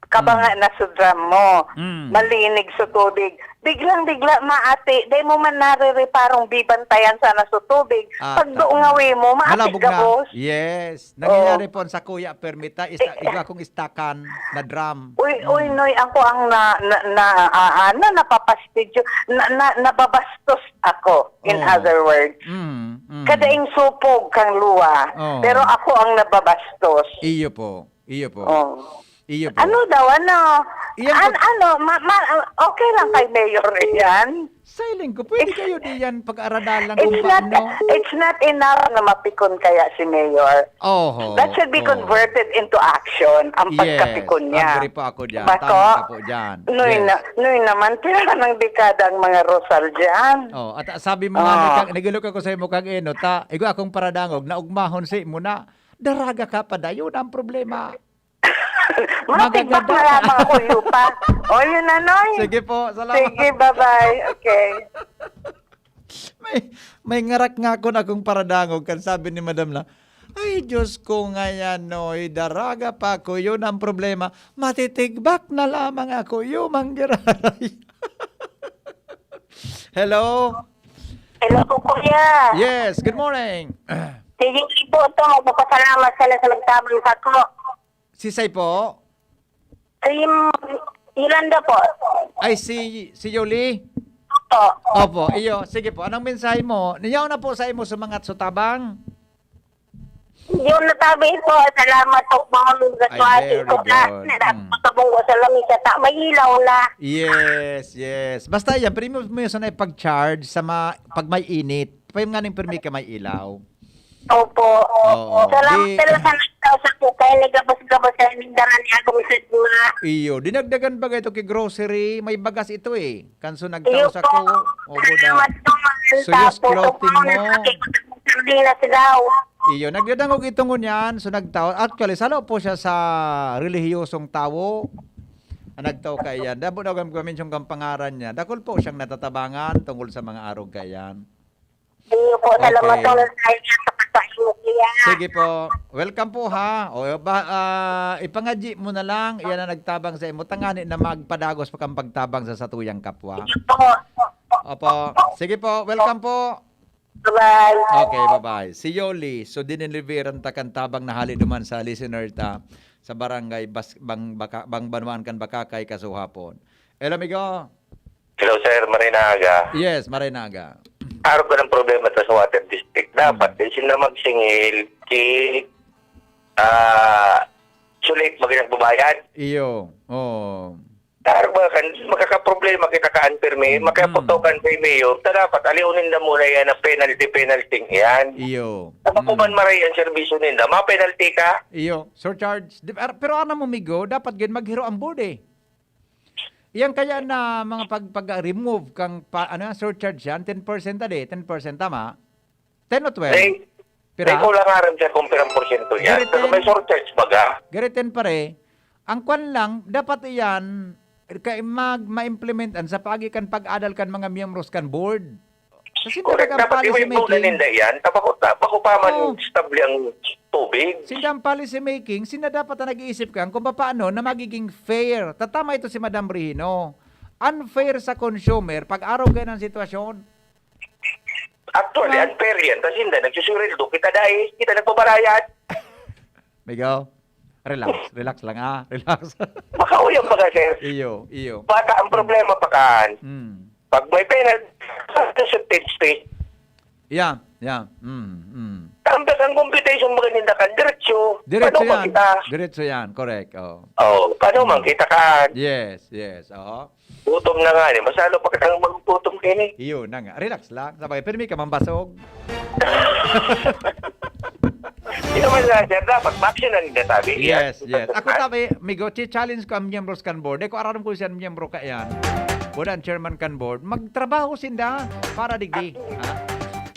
kaba Mm. nga na sa drum mo. Mm. Malinig sa tubig. Biglang-bigla, maati, dai mo man narireparong bibantayan sana sa tubig. Ah, Pag tama. doon ngawi mo, maati Malabog na. gabos. Yes. Nangyayari Oh. po ang sakuya, permita, ista-, Eh, iba akong istakan na drum. Uy, uy, Mm. Noy, ako ang na, na, na, ah, ano, napapastidyo, na, na, nababastos ako, in Oo. other words. Mm, mm. Kadaing supog kang luwa, Oo. pero ako ang nababastos. Iyo po. Iyo po. Oh. Iyo po. Ano daw, ano? Iyan An-, po. ano, ma-, ma-, okay lang kay Mayor yan? Sa hiling ko, pwede It's kayo di yan pag-aradalan kung it's not, paano. it's not enough na mapikon kaya si Mayor. Oho, That should be oo. converted into action, ang Yes, pagkapikon niya. agree po ako dyan. Bako? Tama ka po dyan. Noy Yes. na, noy naman, pira nang dekada ang mga Rosal dyan. Oh, at, ah, sabi mo nga, Ah. nagka-, nagilok ako sa imo kag eno, ta, igo akong paradangog, naugmahon si mo na, daraga ka pa, dayon ang problema. Mga Magaganda tigmak na ka. lamang ako, Yupa. O, yun na, Noy. Sige po, salamat. Sige, bye-bye. Okay. May, may ngarak nga ako na akong paradangog kan sabi ni Madam na, "Ay, Diyos ko, ngayan, Noy, daraga pa ako. Yun ang problema. Matitigbak na lamang ako. Yumang giraray." Hello? Hello po, kuya. Yes, good morning. Sige po to, magpapasalamat sana sa nagtabang sa ko. Sisay po? Si Yolanda po. Ay, si, si Yoli? Opo. Opo, iyo. Sige po. Anong mensahe mo? Niyaw na po sa imo sumangat sa tabang? Yun na tabi po. Salamat po, Ma'am. Ay, Gaswati very ko na. good. Mm. Nakabunggo sa lamisa. Ta, may ilaw na. Yes, yes. Basta yan, primo mo yun sana ipag-charge sa ma-, pag may init. Pwede nga ning permi ka may ilaw. Opo. Oo. Salamat Di talaga sa nagtao sa po kayo, nagabas-gabas sa inyong dara ni Agong Sidma. Iyo, dinagdagan ba ito kay grocery? May bagas ito eh. Kanso nagtao Iyo sa po. ko, obo da. Salamat po, mga Suyos tao po. clothing Kung mo. ano, nakikita ko, sardinas daw. Iyo, nagdadangog ito ngunyan. So nagtao. Actually, salo po siya sa relihiyosong tawo. Ang nagtao kaiyan. Dabo na kami kami yung pangaran niya. Dakul po siyang natatabangan tungkol sa mga arog kaiyan. Iyo po, Okay. salamat po sa inyo sa pagpahingi niya. Sige po. Welcome po, ha. O, ba, ah, ipangadyi mo na lang, iyan ang nagtabang sa imo. Tangani na magpadagos pa kang pagtabang sa satuyang kapwa. Iyo po. Opo. Sige po, welcome po. Bye-bye. Okay, bye-bye. Si Yoli, so dineliveran ta kan tabang na hali duman sa listener ta sa barangay Bas-, Bang, Baka-, Bang Banwaan kan Bakakay, Kasuhapon. Hello, amigo. Hello, sir. Marinaga. Yes, Marinaga. Arog ka ng problema ta sa water district. Dapat, Hmm. din sila magsingil ki, ah, sulit, mag-, nagbabayad. Iyo. Oo. Arog ba kan, makakaproblema kita kaan pirmi, Hmm. makaputokan kay Mayor. Ta dapat, aliunin na muna yan ang penalty, penalty yan. Iyo. Sa makuman Hmm. maray ang serbisyo ninda, ma-penalty ka. Iyo. Surcharge. Di, ar-, pero ano mo, migo, dapat gid maghiro ang board eh. Yan kaya na mga pag, pag-remove kang pa, ano, surcharge yan, ten percent tadi, ten percent, tama? Ten o twelve? Eh, Pira? May kulangaran siya kung pirang porsyento niya. Pero may surcharge baga. Gariten pare, ang kwan lang, dapat iyan, kay mag, ma-implementan sa paagi kan pag-adal kan mga miyembros kan board. Kasi Correct. Dapat iwimbunan ninda yan. Tapos, bako pa man stable ang tubig. Sinda ang policy making, sinda dapat ang nag-iisip kan kung paano na magiging fair. Tatama ito si Madam Brihino. Unfair sa consumer pag araw kayo ng sitwasyon. Actually, unfair yan. Kasi hindi, nagsusurildo. Kita dahil, kita nagbabarayad. Migo, relax. Relax lang ah. Relax. Makauyang baga, sir. Iyo, iyo. Bata ang problema pa kaan. Mm. Pag may penalty, sa percentage pay. Yeah, yeah. Mm, mm. Tambak ang computation mo ganin na kan diretso. Diretso Paano ba yan. kita? Diretso yan, correct. Oh. Oh, paano man kita kaan? Yes, yes. Oh. Gutom na nga ni. Masalo pa kitang magugutom kayo ni. Iyo na nga. Relax lang. Sabay, pirmi ka mambasog. Hindi naman nga, sir. Dapat ma-action na nila sabi. Yes, yes. Ako sabi, Migo, chi-challenge ko ang miyembros kan board. Eh, kung araram ko siya miyembro ka yan, board ang chairman kan board, magtrabaho sinda para digdi. Ha?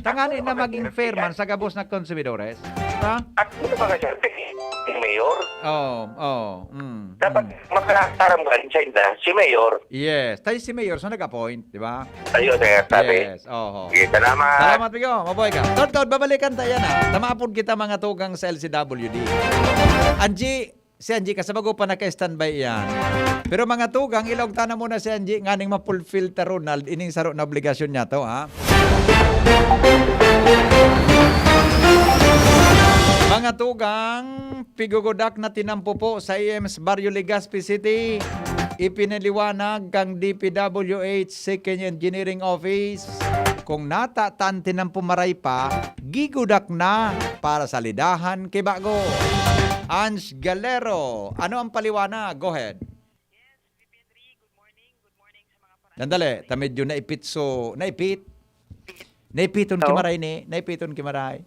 Tangani na maging fair man sa gabos na konsumidores. Ha? At ano ba nga, sir? Yung mayor? Oo, oo. Mm, Dapat mm. Makakataram ka rin sa inda, si mayor. Yes. Tayo si mayor, so nag-appoint, di ba? Ayun, sir. Sabi. Yes, oho. Sige, salamat. Salamat, Migo. Mabuhay ka. Taud-taud, babalikan tayo yan, ha? Tamaapod kita, mga tugang sa L C W D. Angie, si Angie, kasabago pa naka-standby yan. Pero mga tugang, ilaog ta na muna si Angie, nganing ma-fulfill ta, Ronald, ining saro na obligasyon niya to, ha? Mga tugang, pigugudak na tinampo po sa E M's Barrio Legazpi City. Ipinaliwanag kang D P W H Second Engineering Office, kung natatan tinampo maray pa, gigudak na para sa lidahan ki bago. Ange Galero, ano ang paliwanag? Go ahead. Sandali, ta medyo naipit so, naipit. Naipiton ki Hello? Maray ni, naipiton ki Maray.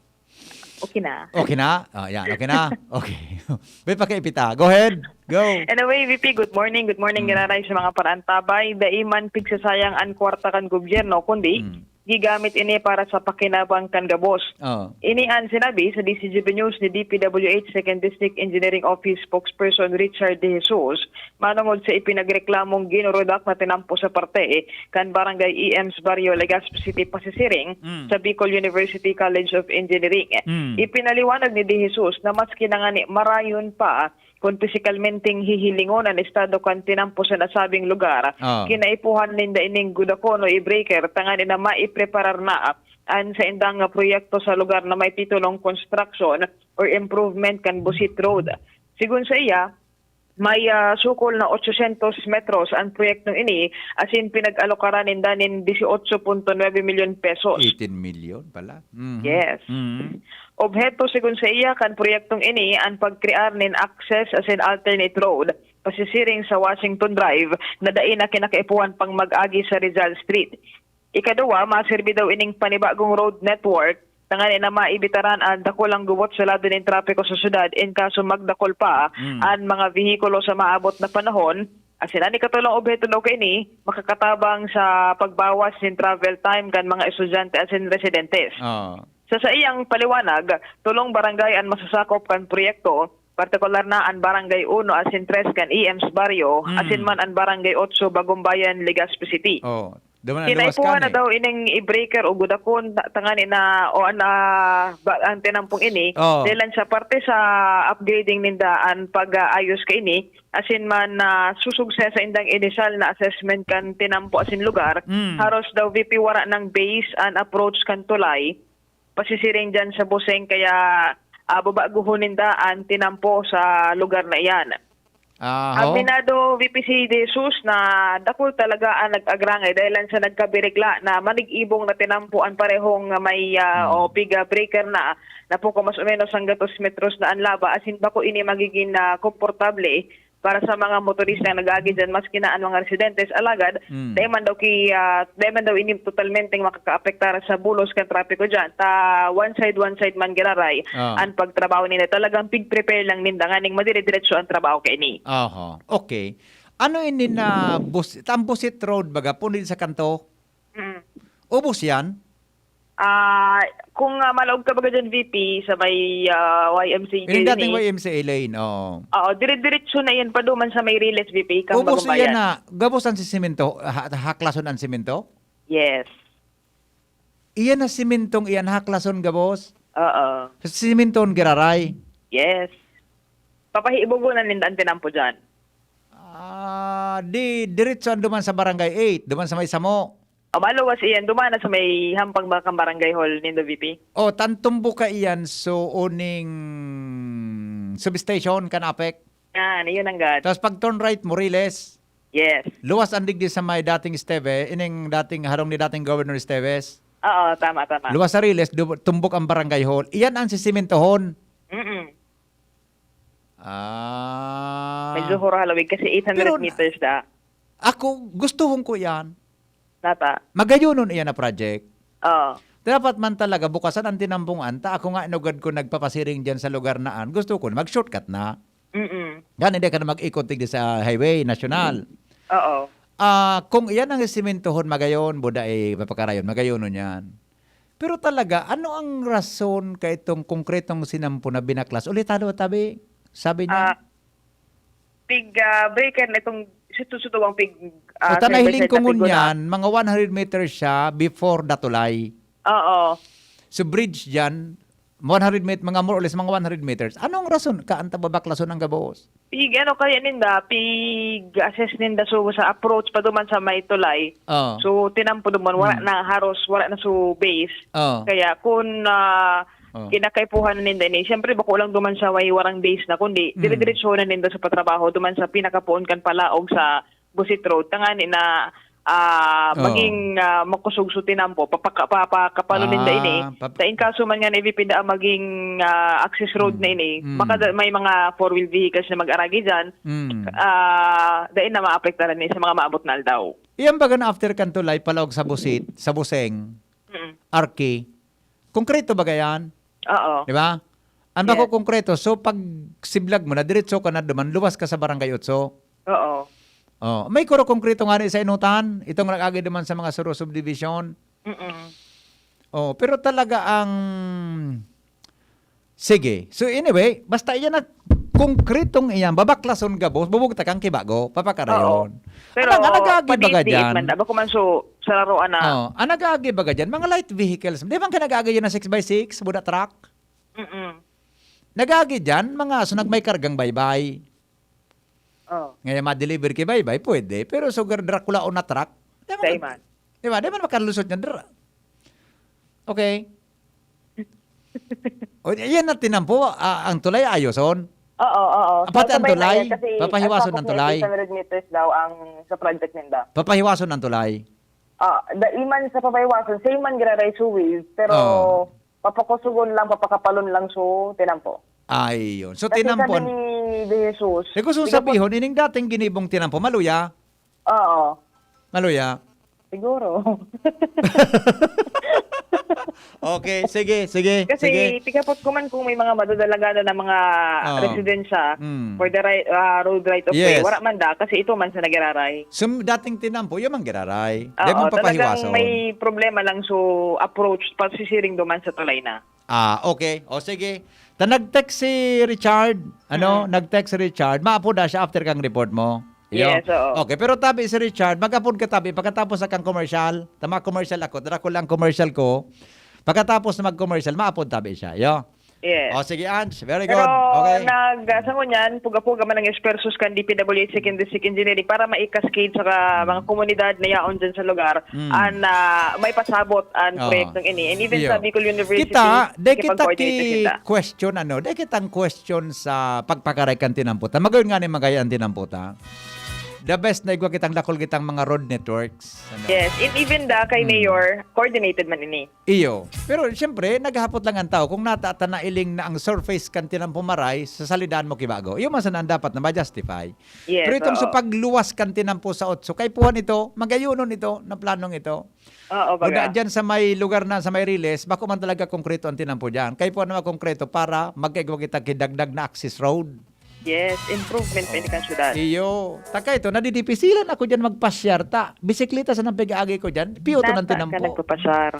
Okay na. Okay na? Ah, yan, okay na. Okay. May pakaipita. Go ahead. Go. Anyway, V P, good morning. Good morning, Mm. Giraray, sa mga parantabay. Dai man pigsasayang an kwarta kan gobyerno, kundi Mm. gigamit ini para sa pakinabang kan gabos. Oh. Ini an sinabi sa D C G B News ni D P W H Second District Engineering Office Spokesperson Richard De Jesus, manongod sa ipinagreklamong ginurudak na tinampo sa parte kan Barangay E M's Barrio, Legazpi City, pasisiring Mm. sa Bicol University College of Engineering. Mm. Ipinaliwanag ni De Jesus na maski na ngani marayon pa kun pisikalmenteng hihilingon an estado kan tinampo sa nasabing lugar, Ah. kinaipuhan ninda ining gudakon o i-breaker tanganing na maipreparar na an saindang proyekto sa lugar na may titulong construction or improvement kan Busit Road. Sigon sa iya, may, ah, sukol na ochocientos metros an proyektong ini, asin pinag-alokaran ninda nin dieciocho punto nuebe milyon pesos. Eighteen million pala. Mhm. Yes. Mhm. Obheto, sigon sa iya, kan proyektong ini an pagkrear nin access asin alternate road pasisiring sa Washington Drive na dai na kinakaipuhan pang mag-agi sa Rizal Street. Ikaduwa, maserbi daw ining panibagong road network tanganing na maibitaran an dakulang gubot sa lado nin trapiko sa syudad in kaso magdakul pa Mm. an mga vehikulo sa maabot na panahon. Asin an ikatulong obheto daw kaini makakatabang sa pagbawas nin travel time kan mga estudyante asin residentes. Ah. Sa saiyang paliwanag, tolong barangay an masasakop kan proyekto, partikular na an Barangay Uno asin Tres kan E M's Barrio, Mm. asin man an Barangay Otso, Bagumbayan, Legazpi City. Oh. Duman ang luwas Kinaipuhan ka na daw ining i-breaker o gudakon ta- tangani na o an ah, ba, ang tinampong ini Oh. dahil sa parte sa upgrading ninda an pag-aayos kaini asin man na susugse sa indang inisyal na assessment kan tinampo asin lugar, Mm. haros daw V P wara nang base an approach kan tulay pasisiring dyan sa Buseng kaya ah, babaguhon ninda an tinampo sa lugar na iyan. Aho. Aminado V P si De Jesus na dakul talaga ang nag-agrangay dahil lang sa nagkabirigla na manig-ibong na tinampo an parehong may ah, Hmm. o piga breaker na na po ko mas o menos hanggatos metros na an laba asin bako ini magiging na komportable para sa mga motorista na nag-aagi dyan maski na an mga residentes alagad Hmm. dahil man daw ki ah, dahil man daw ini totalmente makakaapektar sa bulos kan trapiko dyan ta one side one side man giraray Ah. an pagtrabaho nila talagang pig-prepare lang ninda nganing madire-diretso ang trabaho kaini. Aha. Okay. Ano ini na bus, ang Busit Road baga, punid sa kanto? Mm. Ubos yan? Ah, kung, ah, malaog ka baga dyan, V P, sa may, ah, Y M C A Yung dating lane, eh. Y M C A lane, oo. Oo, dire-diretso na yan, paduman sa may Riles, V P, kang Ubos Bagumbayan. Iyan na, gabos ang sisimento, ha-, haklason ang simento? Yes. Iyan na simentong iyan, haklason gabos? Oo. Sa simentong giraray? Yes. Papahiibogon na ninda ang tinampo dyan. Ah, di, diretso ang duman sa Barangay eight, duman sa may Samo. O, maluwas iyan, duman na sa may hampang ba kan barangay hall nindo, V P? O, tantumbo ka iyan, so, uning substation kan apek. Yan, iyon ang gad. Tapos pag turn right mo, Riles. Yes. Luwas ang digdi sa may dating Esteve, ining dating harong ni dating Governor Esteves. Oo, tama, tama. Luwas sa Riles, du-, tumbok ang barangay hall. Iyan ang sisementohon. Mm-mm. Ah. Medyo huro halawig kasi Pero eight hundred na- meters da. Ako, gustuhon ko yan. Nata. Magayonon iyan na project. Oo. Dapat man talaga bukasan ang tinampongan. Ta ako nga, inugad ko nagpapasiring dyan sa lugar na an. Gusto ko na mag-shortcut na. Mm-mm. Gani, di ka na mag-ikot digdi sa highway, nasyonal. Oo. Ah, kung iyan ang sisementohon, magayon, buda, eh, papakarayon, magayonon yan. Pero talaga, ano ang rason ka itong konkretong sinampo na binaklas? Ulit, halo, tabi. Sabi niya. Ah, pig, ah, breaker na itong, sutu-, sutuwang pig, ah, O, tanay service hiling na ko ngunyan, mga one hundred meters siya before the tulay. Oo. So, bridge dyan, one hundred met-, mga more or less, mga one hundred meters. Anong rason ka ang tababaklason ng gabos? Pig, ano kaya ninda, pig-assess ninda, so, sa approach pa duman sa may tulay. Oo. So, tinampo duman, wala Hmm. na, haros, wala na, so, base. Oo. Kaya, kung, ah, Oo. kinakaipuhan na ninda ini, siyempre, bako lang duman sa may warang base na, kundi, Hmm. dire-diretso na ninda sa patrabaho, duman sa pinakapoon kan palaog sa Busit Road. Tangani na, ah, Oo. maging, ah, makusog so tinampo, papaka-, papakapalo ninda Ah, ini. pap- Sa in kaso man nga na V P da maging, ah, access road Mm. na ini, Mm. baka da-, may mga four-wheel vehicles na mag-aragi dyan, Mm. ah, dai na maapektaran ni sa mga maabot na aldaw. Iyan baga na after kan tulay, palaog sa Busit, sa Buseng, Mm. Arki, konkreto baga yan? Oo. Di ba? Ang bako Yes. konkreto, so pag siblag mo na, diretso ka na duman, luwas ka sa Barangay Otso. Oo. Oh, may kuro konkreto nga ni sa Inutan, itong nag-agi duman sa mga Suro Subdivision. Mm-mm. Oh, pero talaga ang, sige. So anyway, basta iyan na konkretong iyan, babaklason gabos, bubugtakan ki bago, papakarayon. Oo. Pero Anong, ang nag-aagi baga padiit-diit dyan? man, da, bako man so, sa laruan na. Oh, ang nag-aagi baga dyan? Mga light vehicles. Di ba ang nag-aagi dyan na six by six, buda truck? Mm-mm. Nag-aagi dyan, mga, so, nagmay kargang baybay. Oh. Ngayon, ma-deliver ki baybay, pwede. Pero so, gar-, Dracula o na truck, di ba Dai mag-, man. di ba? Di man makalusot niya, dra-, okay. O, yan na tinampo, ah, ang tulay ayoson. Oo, oo. Ah, pati ang Sabay na tulay, yan kasi papahiwason ang ang sa tulay. Eight hundred meters daw ang sa project ninda. Papahiwason ang tulay. Ah, dai man sa papahiwason, same man giraray so wave, pero Oo. papakusugon lang, papakapalon lang so tinampo. Ay, yun. So, Kasi tinampon. sabi ni De Jesus, Eh, gusto kong Sige po. sabihon, ining dating ginibong tinampo, maluya? Oo. Maluya? Siguro. Okay, sige, sige, Kasi sige. tikapot ko man kung may mga madadalaganan na mga Oo. residensya Mm. for the right, ah, road right of way. Yes. Wala man da, kasi ito man sa nagiraray. So, dating tinampo, yun ang giraray. Di Oo, man talagang papahiwason. may problema lang. So, approach, pasisiring duman sa tulay na. Ah, okay. O, sige. Ta nag-text si Richard. Ano? Mm. Nag-text si Richard. Maapod na siya after kang report mo. Iyo. Yes, oo. Okay, pero tabi si Richard, mag-apod ka tabi pagkatapos sa kang commercial. Tama, commercial ako. Dara ko lang commercial ko. Pagkatapos na mag-commercial, maapod tabi siya. Yo. Yes. O, sige, Ange. Very Pero good. Okay. nag, ah, sa ngunyan, puga-puga man ang esfuerzos kan D P W H Second District Engineering para mai-cascade sa ka-, Mm. mga komunidad na yaon dyan sa lugar, Mm. an, ah, maipasabot an Oo. proyektong ini. And even Iyo. sa Bicol University, Kita, di kita nakipag-coordinate na ki sila. question, ano, di kitang question sa pagpakaray kan tinamputan. Magayon nga ni magayon ang tinamputan. The best na igwa kitang dakul kitang mga road networks. Ano? Yes, and even da kay Hmm. Mayor, coordinated man ini. Iyo. Pero siyempre, naghahapot lang ang tao kung natata na iling na ang surface kan tinampo maray, sa salidahan mo kibago. Iyo man sana ang dapat na ma-justify. Yes, Pero itong oo. sa pagluwas kan tinampo sa otso, kaipuhan ito, magayonon ito, na planong ito. Oo, Kuda baga. dyan sa may lugar na, sa may Riles, bako man talaga konkreto ang tinampo dyan. Kaipuhan naman konkreto para magkaigwa kita kidagdag na access road. Yes, improvement pa ini kan syudad. Iyo. Taka ito, nadidipisilan ako dyan magpasyar ta. Bisikleta sa nang pag-aagi ko dyan. Piyo to nang Nasa ka tinampo. nagpapasyar?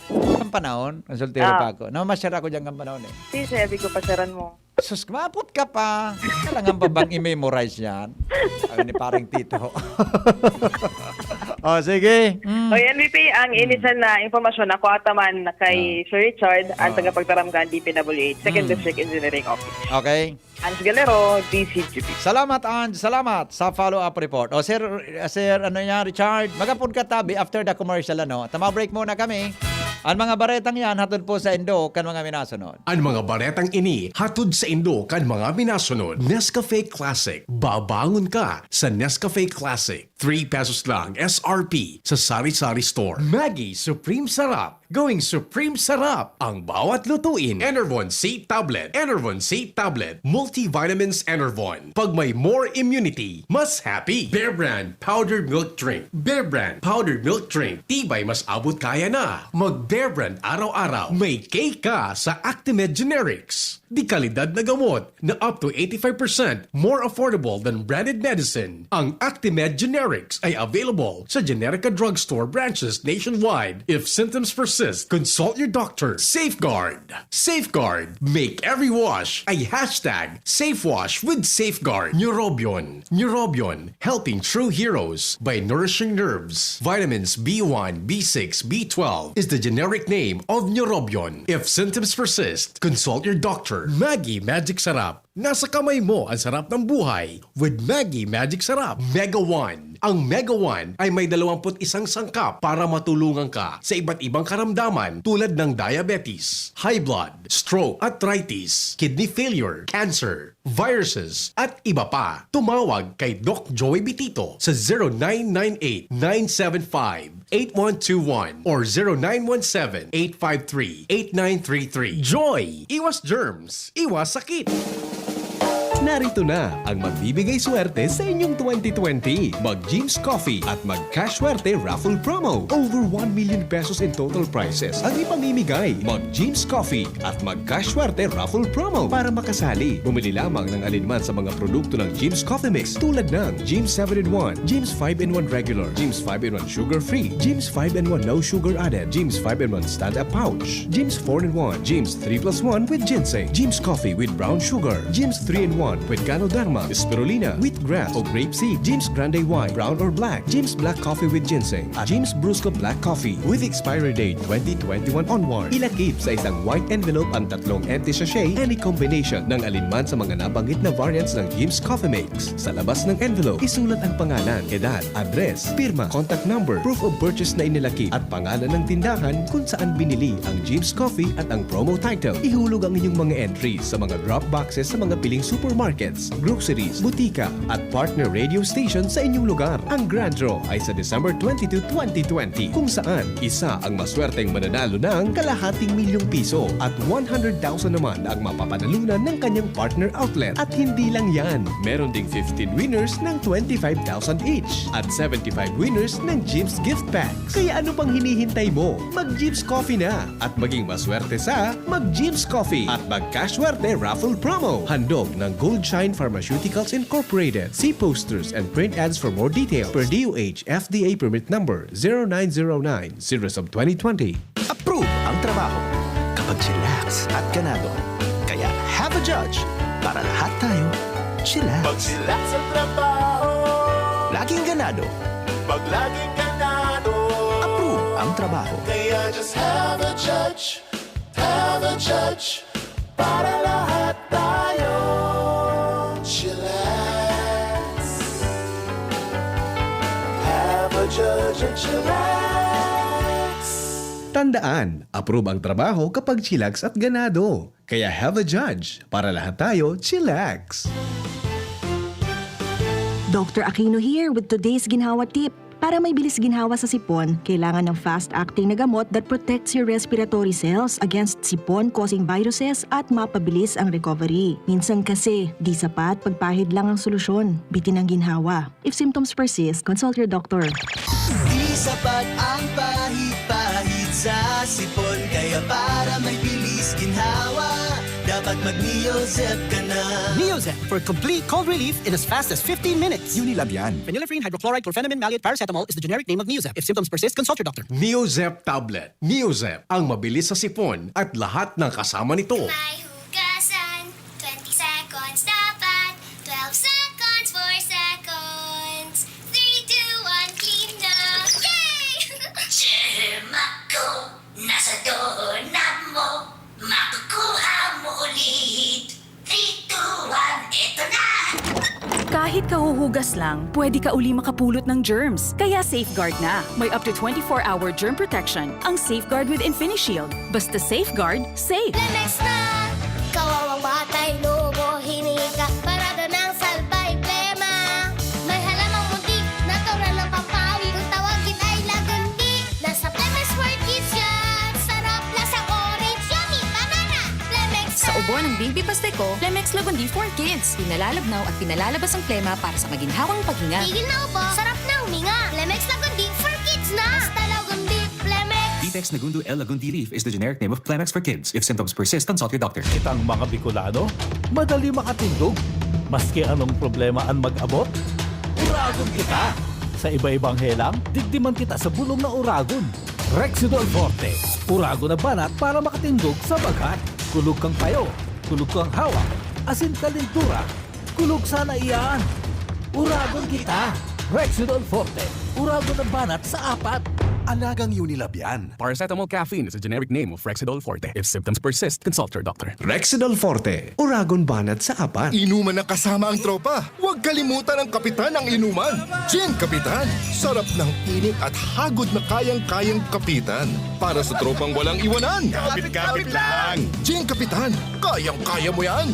Ang panahon, ang soltero Ah. pa ako. Namasyar ako dyan ng panahon eh. Si Sir, di ko pasyaran mo. Sus, kumapot ka pa. Kailangan pa bang i-memorize yan? Sabi ni parang tito. Oh, sige. Mm. O yan, V P, ang Mm. inisan na impormasyon ako ataman na kay Ah. Sir Richard, ang Ah. tagapagtaram kan D P W H, Second Mm. District Engineering Office. Okay. Hans Galero, D C G P. Salamat, Ange. Salamat sa follow-up report. O, Sir, Sir, ano yan, Richard? Magapod ka tabi after the commercial, ano? Tama, break muna kami. Ang mga baretang yan, hatod po sa indo kan mga minasunod. Ang mga baretang ini, hatod sa indo kan mga minasunod. Nescafe Classic. Babangon ka sa Nescafe Classic. Three pesos lang S R P sa Sari-Sari Store. Maggi Supreme Sarap. Going Supreme Sarap ang bawat lutuin. Enervon C Tablet. Enervon C Tablet. Multivitamins Enervon. Pag may more immunity, mas happy. Bear Brand Powdered Milk Drink. Bear Brand Powdered Milk Drink. Tibay mas abot kaya na. Mag Bear Brand araw-araw. May cake ka sa Actimed Generics. De kalidad na gamot na up to eighty-five percent more affordable than branded medicine. Ang Actimed Generics ay available sa Generica Drugstore branches nationwide. If symptoms persist, consult your doctor. Safeguard. Safeguard. Make every wash a hashtag safe wash with Safeguard. Neurobion. Neurobion. Helping true heroes by nourishing nerves. Vitamins B one, B six, B twelve is the generic name of Neurobion. If symptoms persist, consult your doctor. Maggi Magic Sarap. Nasa kamay mo ang sarap ng buhay with Maggi Magic Sarap. Mega One. Ang Mega One ay may dalawampu't isang sangkap para matulungan ka sa iba't ibang karamdaman tulad ng diabetes, high blood, stroke, arthritis, kidney failure, cancer, viruses, at iba pa. Tumawag kay Doc Joey Bitito sa zero nine nine eight, nine seven five, eight one two one or zero nine one seven, eight five three, eight nine three three. Joy! Iwas germs, iwas sakit! Narito na ang magbibigay swerte sa inyong twenty twenty. Mag Jim's Coffee at mag Cash Swerte Raffle Promo. Over one million pesos in total prizes ang ipamimigay. Mag Jim's Coffee at mag Cash Swerte Raffle Promo. Para makasali, bumili lamang ng alinman sa mga produkto ng Jim's Coffee Mix tulad ng Jim's seven in one, Jim's five in one Regular, Jim's five in one Sugar Free, Jim's five in one No Sugar Added, Jim's five in one Stand Up Pouch, Jim's four in one, Jim's three plus one with Ginseng, Jim's Coffee with Brown Sugar, Jim's three in one with Ganoderma, Spirulina, Wheatgrass o Grape Seed, Jim's Grande White, Brown or Black, Jim's Black Coffee with Ginseng, at Jim's Brusco Black Coffee with expiry date twenty twenty-one onward. Ilakip sa isang white envelope ang tatlong empty sachet, any combination ng alinman sa mga nabanggit na variants ng Jim's Coffee Mix. Sa labas ng envelope, isulat ang pangalan, edad, address, pirma, contact number, proof of purchase na inilakip, at pangalan ng tindahan kung saan binili ang Jim's Coffee at ang promo title. Ihulog ang inyong mga entries sa mga drop boxes sa mga piling supermarkets, groceries, butika, at partner radio station sa inyong lugar. Ang Grand Draw ay sa December twenty-two, twenty twenty, kung saan isa ang maswerteng mananalo ng kalahating milyong piso at one hundred thousand naman ang mapapanalunan ng kanyang partner outlet. At hindi lang yan, meron ding fifteen winners ng twenty-five thousand each at seventy-five winners ng Jim's Gift Packs. Kaya ano pang hinihintay mo? Mag Jim's Coffee na at maging maswerte sa Mag Jim's Coffee at Mag Cash Swerte Raffle Promo. Handog ng Gold Shine Pharmaceuticals Incorporated. See posters and print ads for more details. Per D O H F D A permit number zero nine zero nine, series of twenty twenty. Approve ang trabaho kapag chillax at ganado. Kaya have a judge para lahat tayo chillax. Pag chillax sa trabaho, Laging ganado. Pag laging ganado. Approve ang trabaho. Kaya just have a judge, have a judge, para lahat tayo chillax. Have a judge and chillax. Tandaan, approve ang trabaho kapag chillax at ganado. Kaya have a judge, para lahat tayo chillax. Doctor Aquino here with today's ginhawa tip. Para may bilis ginhawa sa sipon, kailangan ng fast-acting na gamot that protects your respiratory cells against sipon-causing viruses at mapabilis ang recovery. Minsan kasi, di sapat pagpahid lang ang solusyon. Bitin ang ginhawa. If symptoms persist, consult your doctor. Di sapat ang pahid-pahid sa sipon, kaya para may bilis ginhawa, dapat At mag-Neozep ka na. Neozep for complete cold relief in as fast as fifteen minutes. Unilabian. Phenylephrine hydrochloride chlorphenamine maleate paracetamol is the generic name of Neozep. If symptoms persist, consult your doctor. Neozep tablet. Neozep, ang mabilis sa sipon at lahat ng kasama nito. May hugasan, twenty seconds dapat, twelve seconds, four seconds, three, two, one, clean na! Yay! Germ ako, nasa doorknob mo, makukuha mo ulit. Three, two, one, eto na! Kahit kahuhugas lang, pwede ka uli makapulot ng germs. Kaya safeguard na. May up to twenty-four hour germ protection ang Safeguard with InfiniShield. Basta safeguard, safe. Lemex na! Kawawang batay, lobo, hinika, parada ng salbay, plema. May halamang muntik, natural ng pampawi. Kung tawagin ay lagundi, nasa Lemex for Kids yan. Sarap, lasang orange, yummy, banana. Lemex Sa ubo ng Bimbi Pasteco, Lemex Lagundi for Kids. Pinalalabnaw at pinalalabas ang plema para sa maginhawang paghinga. Tigil na ubo, sarap na huminga. Lemex Lagundi for Kids na. Basta Lagundi, Lemex. Vitex Nagundu L Lagundi Leaf is the generic name of Clemex for kids. If symptoms persist, consult your doctor. Kitang mga Bicolano, madali makatindog. Maski anong problema an mag-abot, uragon kita. Sa iba-ibang helang, digdi man kita sa bulong na uragon. Rexidol Forte, uragon na banat para makatindog sa bagat. Kulog kang payo, kulog kang hawak, asin kalindura. Kulog sana iyan. Uragon kita. Rexidol Forte, uragon na banat sa apat. Alagang Unilab yan. Paracetamol caffeine is a generic name of Rexidol Forte. If symptoms persist, consult your doctor. Rexidol Forte, uragon banat sa apat. Inuman na kasama ang tropa. Huwag kalimutan ang kapitan ng inuman. Gin Kapitan. Sarap ng init at hagod na kayang-kayang kapitan. Para sa tropang walang iwanan. Kapit-kapit lang. Gin Kapitan. Kayang-kaya mo yan.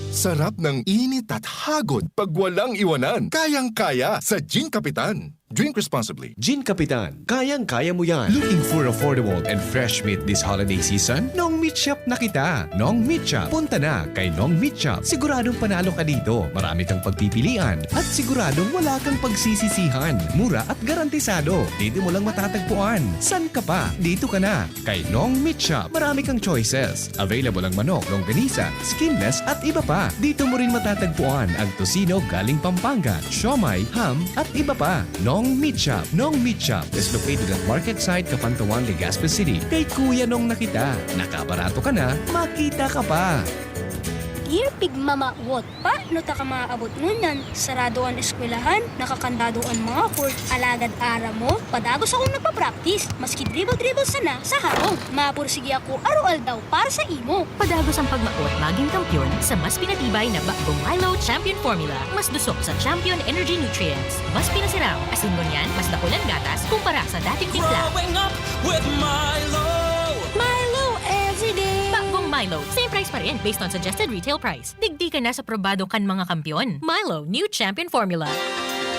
Sarap ng init at hagod pag walang iwanan. Kayang-kaya sa Gin Kapitan. Drink responsibly. Gin Kapitan, kayang-kaya mo yan. Looking for affordable and fresh meat this holiday season? Nong Meat Shop na kita. Nong Meat Shop. Punta na kay Nong Meat Shop. Siguradong panalo ka dito. Marami kang pagpipilian at siguradong wala kang pagsisisihan. Mura at garantisado. Dito mo lang matatagpuan. San ka pa? Dito ka na. Kay Nong Meat Shop, marami kang choices. Available ang manok, longganisa, skinless at iba pa. Dito mo rin matatagpuan ang tocino galing Pampanga, siomai, ham at iba pa. Nong Meat Shop. Nong Meat Shop is located at Market Site, Capantawan, Legazpi City. Kay Kuya Nong na kita. Nakabarato ka na, makita ka pa. Dear Pigmamawot, paano ta ka maaabot ngunyan? Sarado an eskwelahan, nakakandado an mga court, alagad aram mo, padagos akong nagpa-practice, maski dribble-dribble sana sa harong. Mapursige ako aroaldaw para sa imo. Padagos ang pagmaot maging kampiyon sa mas pinatibay na Bagong Milo Champion Formula. Mas dusok sa Champion Energy Nutrients. Mas pinasiram, asin ngunyan, mas dakul an gatas kumpara sa dating timpla. Growing up with Milo. Milo everyday. Bagong Milo, same price pa rin based on suggested retail price. Digdi ka na sa probado kan mga kampiyon. Milo, new champion formula.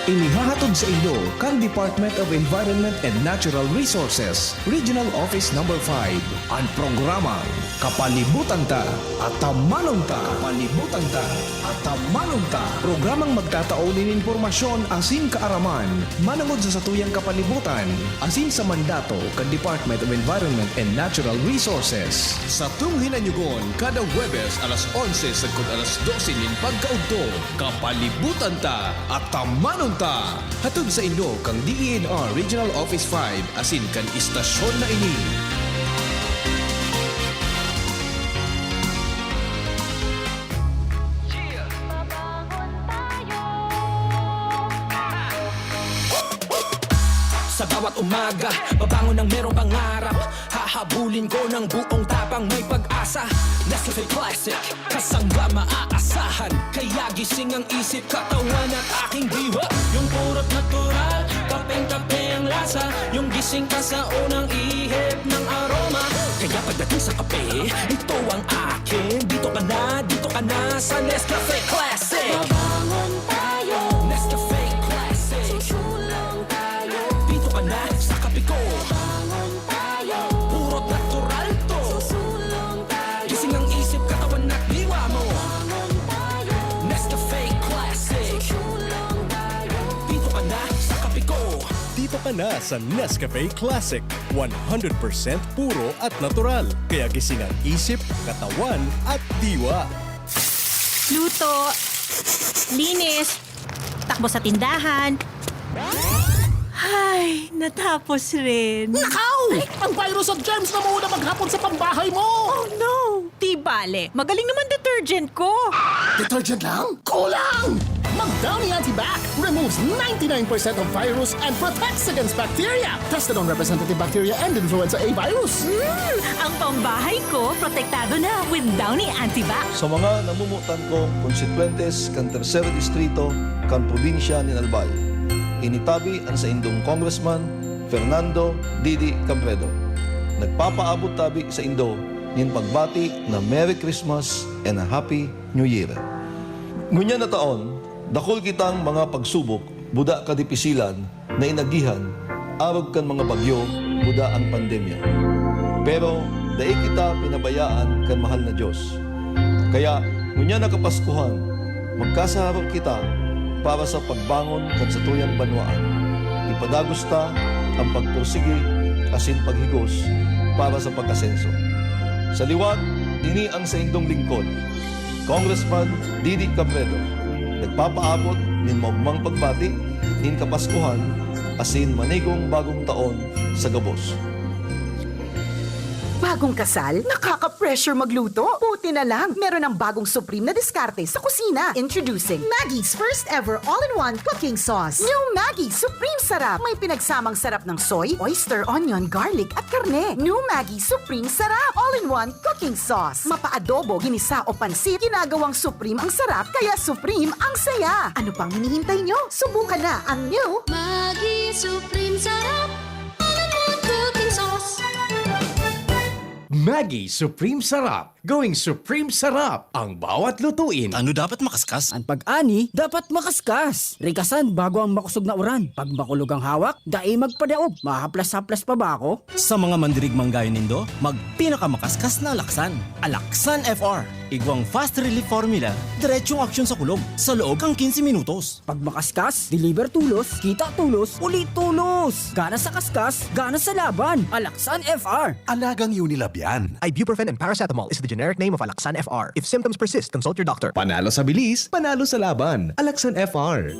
Inihahatod sa inyo kan Department of Environment and Natural Resources, Regional Office Number five, an programang Kapalibutan Ta, Atamanon Ta. Kapalibutan Ta, Atamanon Ta. Programang magtatao nin impormasyon asin kaaraman manongod sa satuyang kapalibutan asin sa mandato kan Department of Environment and Natural Resources. Satong hinanyugon kada Huwebes alas onse sagkod alas dose nin pagkaudto. Kapalibutan Ta, Atamanon Ta! Hatod sa inyo kan D E N R Regional Office five asin kan istasyon na ini. Sa bawat umaga, babangon ng merong pangarap. Hahabulin ko ng buong tapang, may pag-asa. Nescafe Classic, kasangga maaasahan. Kaya gising ang isip, katawan at aking diwa. Yung purot natural, kapeng-kape ang lasa. Yung gising ka sa unang ihip ng aroma. Kaya pagdating sa kape, ito ang akin. Dito ka na, dito ka na sa Nescafe Classic. Mabangon tayo. Nescafe Classic. Susulong tayo. Dito ka na sa kape ko. Mabangon tayo. Puro natural to. Susulong tayo. Gising ang isip, katawan at diwa mo. Mabangon tayo. Nescafe Classic. Susulong tayo. Dito ka na sa kape ko. Dito Tama na sa Nescafe Classic, one hundred percent puro at natural. Kaya gising ang isip, katawan at diwa. Luto, linis, takbo sa tindahan. Ay, natapos rin. Nakaw! Ang virus at germs na mauna maghapon sa pambahay mo! Oh no! Di bale, magaling naman detergent ko. Detergent lang? Kulang! Mag Downy Antibac removes ninety-nine percent of virus and protects against bacteria. Tested on representative bacteria and influenza A virus. Hmm, ang pambahay ko protektado na with Downy Antibac. Sa mga namumutan kong konstituyentes kan Tercer Distrito kan probinsya nin Albay, ini tabi an saindong Congressman Fernando Didi Cabredo. Nagpapaabot tabi saindo nin pagbati na Merry Christmas and a Happy New Year. Ngunyan na taon, dakul kitang mga pagsubok, buda kadipisilan na inagihan arog kan mga bagyo, buda an pandemya. Pero dai kita pinabayaan kan mahal na Dios. Kaya, ngunyan na Kapaskuhan, magkasararo kita para sa pagbangon kan satuyang banwaan. Ipadagos ta an pagpursigi asin paghigos para sa pag-asenso. Sa liwat, ini ang saindong lingkod, Congressman Didi Cabredo, nagpapaabot nin maogmang pagbati nin Kapaskuhan asin manigong bagong taon sa gabos. Bagong kasal? Nakaka-pressure magluto? Buti na lang, meron ng bagong supreme na diskarte sa kusina. Introducing Maggie's first ever all-in-one cooking sauce. New Maggie Supreme Sarap. May pinagsamang sarap ng soy, oyster, onion, garlic, at karne. New Maggie Supreme Sarap. All-in-one cooking sauce. Mapa-adobo, ginisa o pansit, ginagawang supreme ang sarap, kaya supreme ang saya. Ano pang hinihintay nyo? Subukan na ang new Maggie Supreme Sarap. All-in-one cooking sauce. Maggie Supreme Sarap. Going Supreme Sarap ang bawat lutuin. Tano dapat makaskas? An pag-ani dapat makaskas. Rigasan bago ang makosog na uran. Pag makulog ang hawak, dai magpadaog. Mahaplas-haplas pa ba ako? Sa mga mandirigmang gayo nindo, magpinakamakaskas na alaksan. Alaksan F R. Igwang fast relief formula, diretsong aksyon sa kulog, sa loob kan quince minutos. Pag makaskas, deliver tulos, kita tulos, uli tulos! Gana sa kaskas, gana sa laban! Alaksan F R! Alagang Unilab yan. Ibuprofen and paracetamol is the generic name of Alaxan F R. If symptoms persist, consult your doctor. Panalo sa bilis, panalo sa laban. Alaxan F R.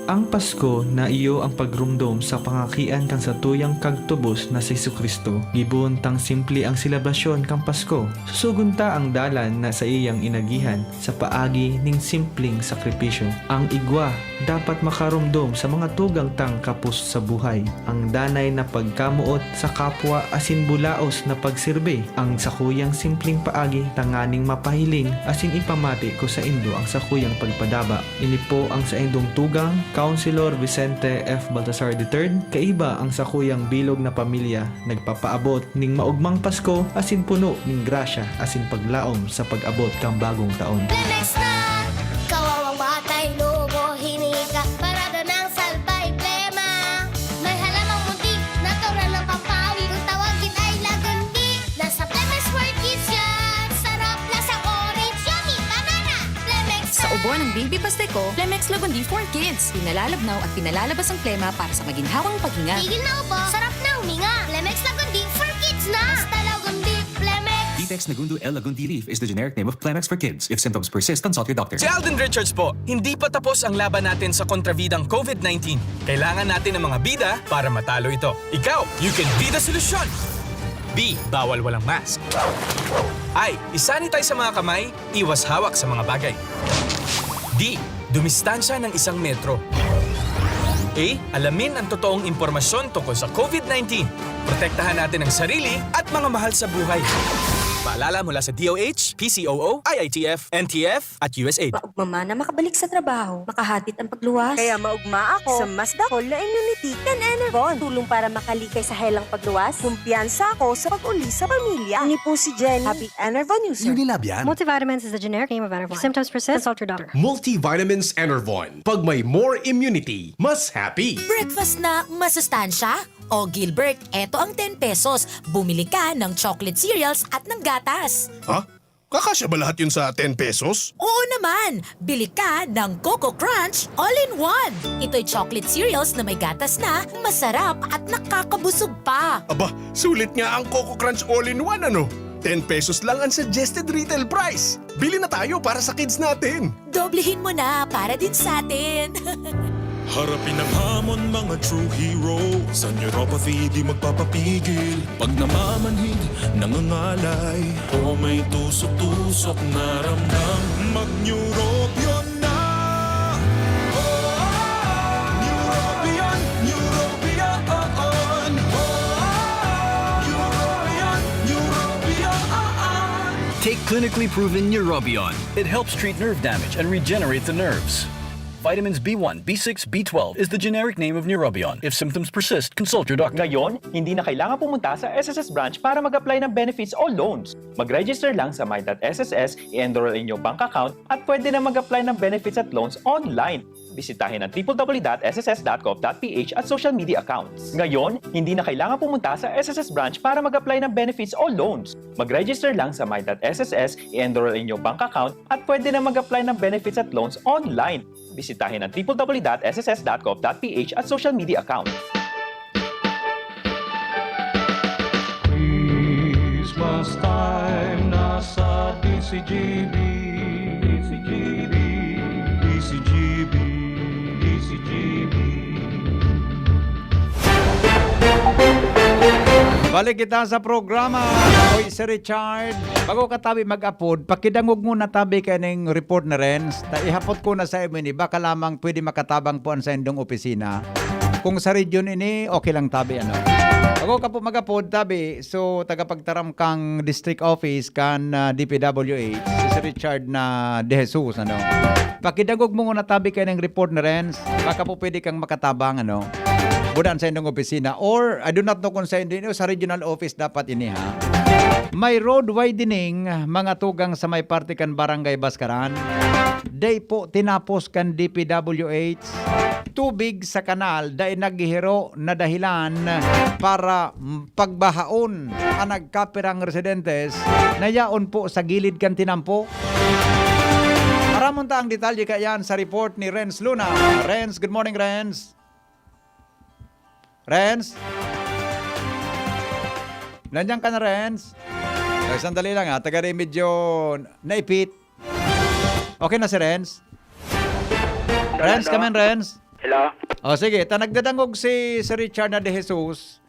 Ang Pasko na iyo ang pagromdom sa pangakian kan satuyang Kagtubos na si Jesu-Cristo. Gibohon tang simple ang selebrasyon kan Pasko. Susugon ta ang dalan na saiyang inagihan sa paagi ning simpleng sakripisyo. Ang igwa dapat makaromdom sa mga tugang tang kapos sa buhay, ang danay na pagkamoot sa kapwa asin bulaos na pagsirbi. Ang sakuyang simpleng paagi tanganing mapahiling asin ipamati ko saindo ang sakuyang pagpadaba. Ini po ang saindong tugang, Councilor Vicente F. Baltasar the third, kaiba ang sakuyang bilog na pamilya, nagpapaabot ning maogmang Pasko asin puno ning grasya asin paglaom sa pag-abot kan bagong taon. Lemex na! Kawawang batay, lobo, hiningi ka, parada ng salbay, plema. May halamang munti, natural na pampawi, kung tawagin ay lagundi. Nasa Lemex World Kids yan! Sarap, lasang orange, yummy, banana! Lemex Sa ubo ng baby Pasteco, Lemex Lagundi for Kids. Pinalalabnaw at pinalalabas ang plema para sa maginhawang paghinga. Tigil na ubo, sarap na huminga. Lemex Lagundi for Kids na! Basta Lagundi, Lemex! Ditex Nagundo L Lagundi Leaf is the generic name of Clemex for kids. If symptoms persist, consult your doctor. Si Alden Richards po. Hindi pa tapos ang laban natin sa kontrabidang COVID nineteen. Kailangan natin ng mga bida para matalo ito. Ikaw, you can be the solution! B. Bawal walang mask. I. I-sanitize sa mga kamay, iwas hawak sa mga bagay. D. Dumistansya ng isang metro. A. Alamin ang totoong impormasyon tungkol sa COVID nineteen. Protektahan natin ang sarili at mga mahal sa buhay. Paalala mula sa D O H, P C O O, I I T F, N T F, at U S A I D. Maugma man na makabalik sa trabaho, makahatit ang pagluwas. Kaya maugma ako sa mas dakol na immunity kan Enervon. Tulong para makalikay sa helang pagluwas. Kumpiyansa ako sa pag-uli sa pamilya. Ini po si Jenny. Happy Enervon user. Unilab yan. Multivitamins is the generic name of Enervon. If symptoms persist, consult your doctor. Multivitamins Enervon. Pag may more immunity, mas happy. Breakfast na masustansya? O Gilbert, eto ang ten pesos. Bumili ka ng chocolate cereals at ng gatas. Ha? Kakasya ba lahat yun sa ten pesos? Oo naman! Bili ka ng Coco Crunch All-in-One. Ito'y chocolate cereals na may gatas na, masarap at nakakabusog pa. Aba, sulit nga ang Coco Crunch All-in-One, ano? Ten pesos lang ang suggested retail price. Bili na tayo para sa kids natin. Doblehin mo na para din sa atin. Harapin ang hamon, mga true hero. Sa neuropathy, di magpapapigil. Pag namamanhid, nangangalay, o may tusok-tusok na ramdam, mag-Neurobion na! Neurobion, Neurobion, Neurobion, Neurobion. Take clinically proven Neurobion. It helps treat nerve damage and regenerate the nerves. Vitamins B one, B six, B twelve is the generic name of Neurobion. If symptoms persist, consult your doctor. Ngayon, hindi na kailangan pumunta sa S S S branch para mag-apply ng benefits o loans. Mag-register lang sa my dot S S S, i-enroll ang inyong bank account, at pwede na mag-apply ng benefits at loans online. Bisitahin ang triple w dot s s s dot gov dot p h at social media accounts. Ngayon, hindi na kailangan pumunta sa S S S branch para mag-apply ng benefits o loans. Mag-register lang sa my dot S S S, i-enroll ang inyong bank account, at pwede na mag-apply ng benefits at loans online. Bisitahin ang triple w dot s s s dot gov dot p h at social media accounts. Christmas time na sa D C G B, D C G B, D C G B, D C G B. Balik kita sa programa. Oy, si Richard. Bago ka tabi mag-apod, pakidangog muna tabi kaining report ni Renz. Ta ihapot ko na sa imo ini, baka lamang pwede makatabang po ang saindong opisina. Kung sa region ini, okay lang tabi, ano. Bago ka po mag-apod, tabi, so tagapagtaram kang district office kan ah, D P W H, si Sir Richard na De Jesus, ano. Pakidangog mo muna tabi kaining report ni Renz. Baka po pwede kang makatabang, ano. Budan sa indong opisina. Or, I do not know kung sa indo, sa regional office dapat ini, ha. May road widening, mga tugang sa may parte kan Barangay Bascaran. Dai po tinapos kan D P W H. Tubig sa kanal, dai naghihiro na dahilan para pagbahaon ang nagkapirang residentes na yaon po sa gilid kan tinampo. Aramon ta ang detalye kaiyan sa report ni Renz Luna. Renz, good morning, Renz. Renz? Nandiyan ka na, Renz? Ay, sandali lang ha. Taga rin medyo naipit. Okay na si Renz? Renz, Hello? kamen, Renz? Hello? O sige, ta nagdadangog si, si Richard na de Jesus.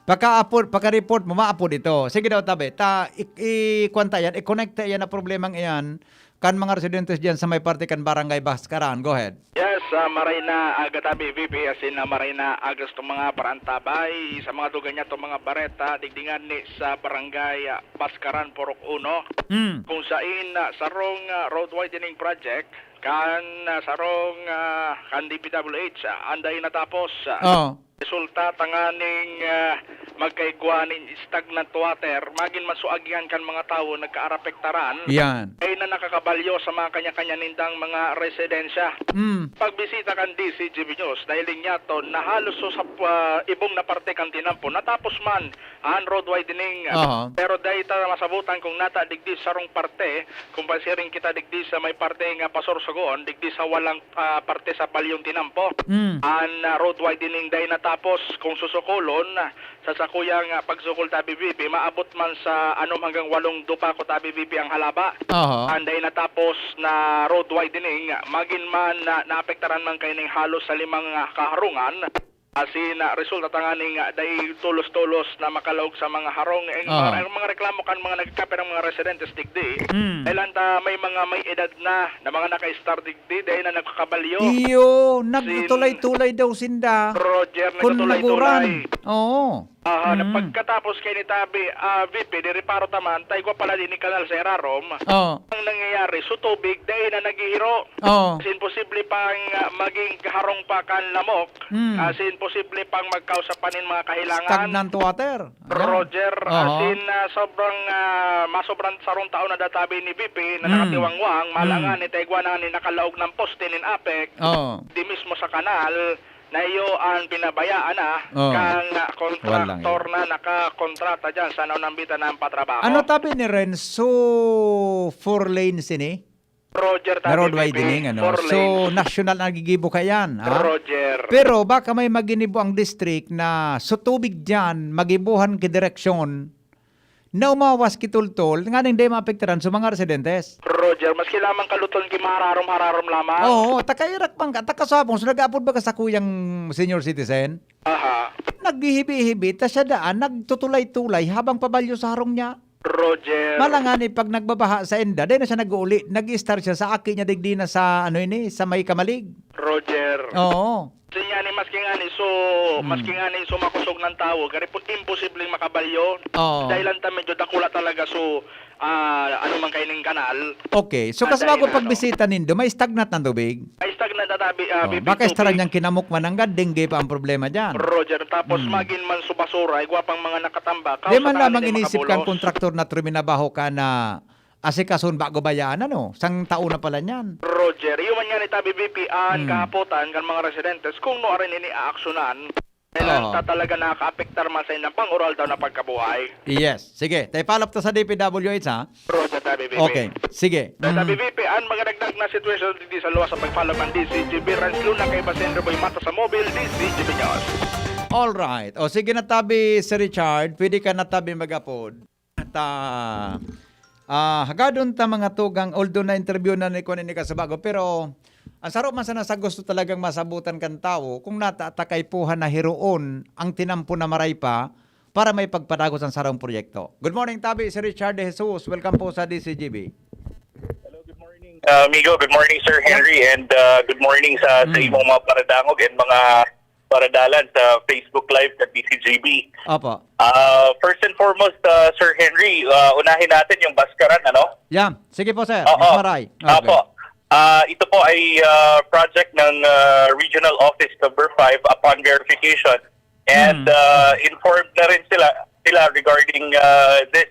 Pagka-apod, pagka-report mo, maapod ito. Sige daw, tabi. Ta, i, i, kwan ta yan, i-connect ta yan na problemang iyan kan mga residentes diyan sa may parte kan Barangay Bascaran. Go ahead. Yes, ah, maray na aga tabi, V P, asin na maray na aga sa mga parantabay, sa mga dugan niya itong mga bareta, digdingan ni sa Barangay ah, Bascaran, Purok Uno. Mm. Kung sain ah, sarong ah, road widening project, kan ah, sarong ah, kan D P W H, ah, anday natapos. ah, Oh. Resulta tanganing ah, magkaigwa nin stagnant water, magin man so agihan kan mga tawo nagkaarapektaran, Yan. ay na nakakabalyo sa mga kanya-kanya nindang mga residensya. Mm. Pagbisita kan D C G B News, nahiling niya to na halos so sa ah, ibong na parte kan tinampo, natapos man ang road widening. Aha. Pero dahil ta masabutan kung nata digdi sa sarong parte, kung pasiring kita digdi sa may parte nga pasursugon, digdi sa walang ah, parte sa Balyong Tinampo. Mm. An ah, road widening day natapos kung susukulon sa sakuyang ah, pagsukol ta B B P, maabot man sa anom hanggang walong dupa ko ta B B P ang halaba. Aha. An day natapos na road widening, magin man na naapektaran man kaining halos sa limang ah, kaharungan. Asin ah, resulta tanganing ah, day tulos-tulos na makalaog sa mga harong. Ang, Ah. mga, ang mga reklamo kan mga nagkapirang mga residentes digdi. Mm. Kailan ta may mga may edad na, na mga naka-star digdi, dahil na nagkakabalyo. Iyo, nagtulay-tulay daw sinda. Roger, Kun nagtutulay-tulay. naguran. Oo. Aha, na Mm. pagkatapos kay ni Tabi, ah, V P, di reparo ta man, ta igwa pala din ni kanal sa irarom. Oh. Ang nangyayari, so tubig, dahil na naghihiro. Oh. As in, posible pang ah, maging harong pa kan lamok. Mm. As in, posible pang magkausa pa nin mga kahilangan. Stagnant water. Ayan. Roger, Aha. as in, ah, sobrang, ah, masobrang sarong taon na databi ni V P na Mm. nakatiwangwang, malangan Mm. ni Taigwa na ni nakalaog ng poste nin apek. Oh. Di mismo sa kanal, na iyo an pinabayaan na Oh. kan, ah, Walang kontraktor na nakakontrata diyan sa naunang bita na patrabaho. Ano tabi ni Renzo, four lanes ini? Roger, Na tabi, road Bibi. widening, ano? Four So, lanes. national na nagigibo ka yan, ha? Roger. Pero baka may maginibo ang district na so tubig diyan, magibuhan ki direksyon na umawas ki tultol, nganing di maapektaran sa mga residentes. Roger, maski lamang kaluton ki mahararom-hararom lamang. Oo, takairak man ka, takasabong, so nag-aapod ba ka sa kuyang senior citizen? Aha. Naghihibi-hibi, ta siya daan, nagtutulay-tulay habang pabalyo sa harong niya. Roger. Malangani pag nagbabaha sa enda, dai na siya nag-uuli, nag-i-star siya sa aki niya digdi na sa, ano ini, sa may Kamalig. Roger. Oo. Kasi nga ni, maski nga ni, so, Hmm. maski nga ni, so, makosog ng tao, gari po, imposibleng makabalyo. Oo. Dahil lang ta medyo dakula talaga, so, ah, ano man kayo ning kanal. Okay. So, Ah, kas dahil bago ano? pagbisita nindo, may stagnant na tubig? Ay, stagnant na tabi, ah, Oh, bibig baka extra tubig. niyang kinamok man ang dengue pa ang problema dyan. Roger, tapos Hmm. magin man sa basura, igwa pang mga nakatambak, Di man kausa lamang tali na inisip kan makabulos. kontraktor na truminabaho ka na asikason bago bayaan, ano? Sang tao na pala niyan. Roger, iyo man yan itabi, B P, an Hmm. kahapotan kan mga residentes kung no arin ini aaksyonan. Kailan Oo. ta talaga nakakaapektar man sa ilang pang-oral daw na pagkabuhay. Yes. Sige, tayo follow up ta sa D P W H, ha? Roger, tabi, B P. Okay. Sige. Tabi, Mm. B P, an magadagdag na sitwasyon digdi sa luwas sa pag-follow kan D C G B Ranch Luna kay Basendro Boy Mata sa Mobile, D C G B News. All right. O sige na tabi, Sir Richard. Pwede ka na tabi mag-apod. Ta, ah, hagadon ta mga tugang, although na-interview na ni kuan ni Kasabago, pero ang saro man sana sa gusto talagang masabutan kan tawo, kung nata ta kaipuhan na hiroon ang tinampo na maray pa para may pagpadagos ang sarong proyekto. Good morning, tabi, si Richard De Jesus. Welcome po sa D C G B. Hello, good morning, uh, amigo. Good morning, Sir Henry. And, uh, good morning sa, sa Mm. imong mga paradangog and mga paradalan sa Facebook Live sa D C G B. Opo. Ah, first and foremost, ah, Sir Henry, ah, unahin natin yung Baskaran, ano? Yeah. Sige po, sir. Oo. Mas maray. Okay. Opo. Ah, ito po ay, ah, project ng, ah, Regional Office Number Five upon verification. And, Hmm. ah, informed na rin sila, sila regarding, ah, this,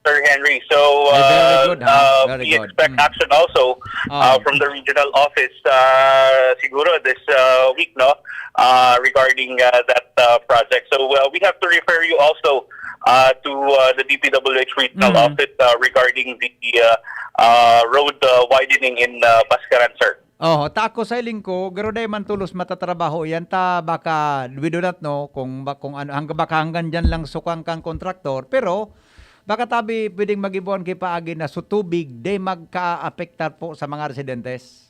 Sir Henry. So, Ay, very uh, good, ha? uh, Very we good. expect Mm. action also, uh, Ah. from the regional office, uh, siguro this, uh, week, no? Uh, regarding, uh, that, uh, project. So, uh, we have to refer you also, uh, to, uh, the D P W H regional Mm. office, uh, regarding the, uh, uh, road, uh, widening in, uh, Baskaran, sir. Oho, ta ako sa hiling ko, garo dai man tolos matatrabaho yan, ta baka we do not know kung ba, kung ano, hangga-, baka hanggang diyan lang sukang kang kontraktor, pero baka tabi pwedeng magibuan ki paagi na so tubig dai magkaapektar po sa mga residentes.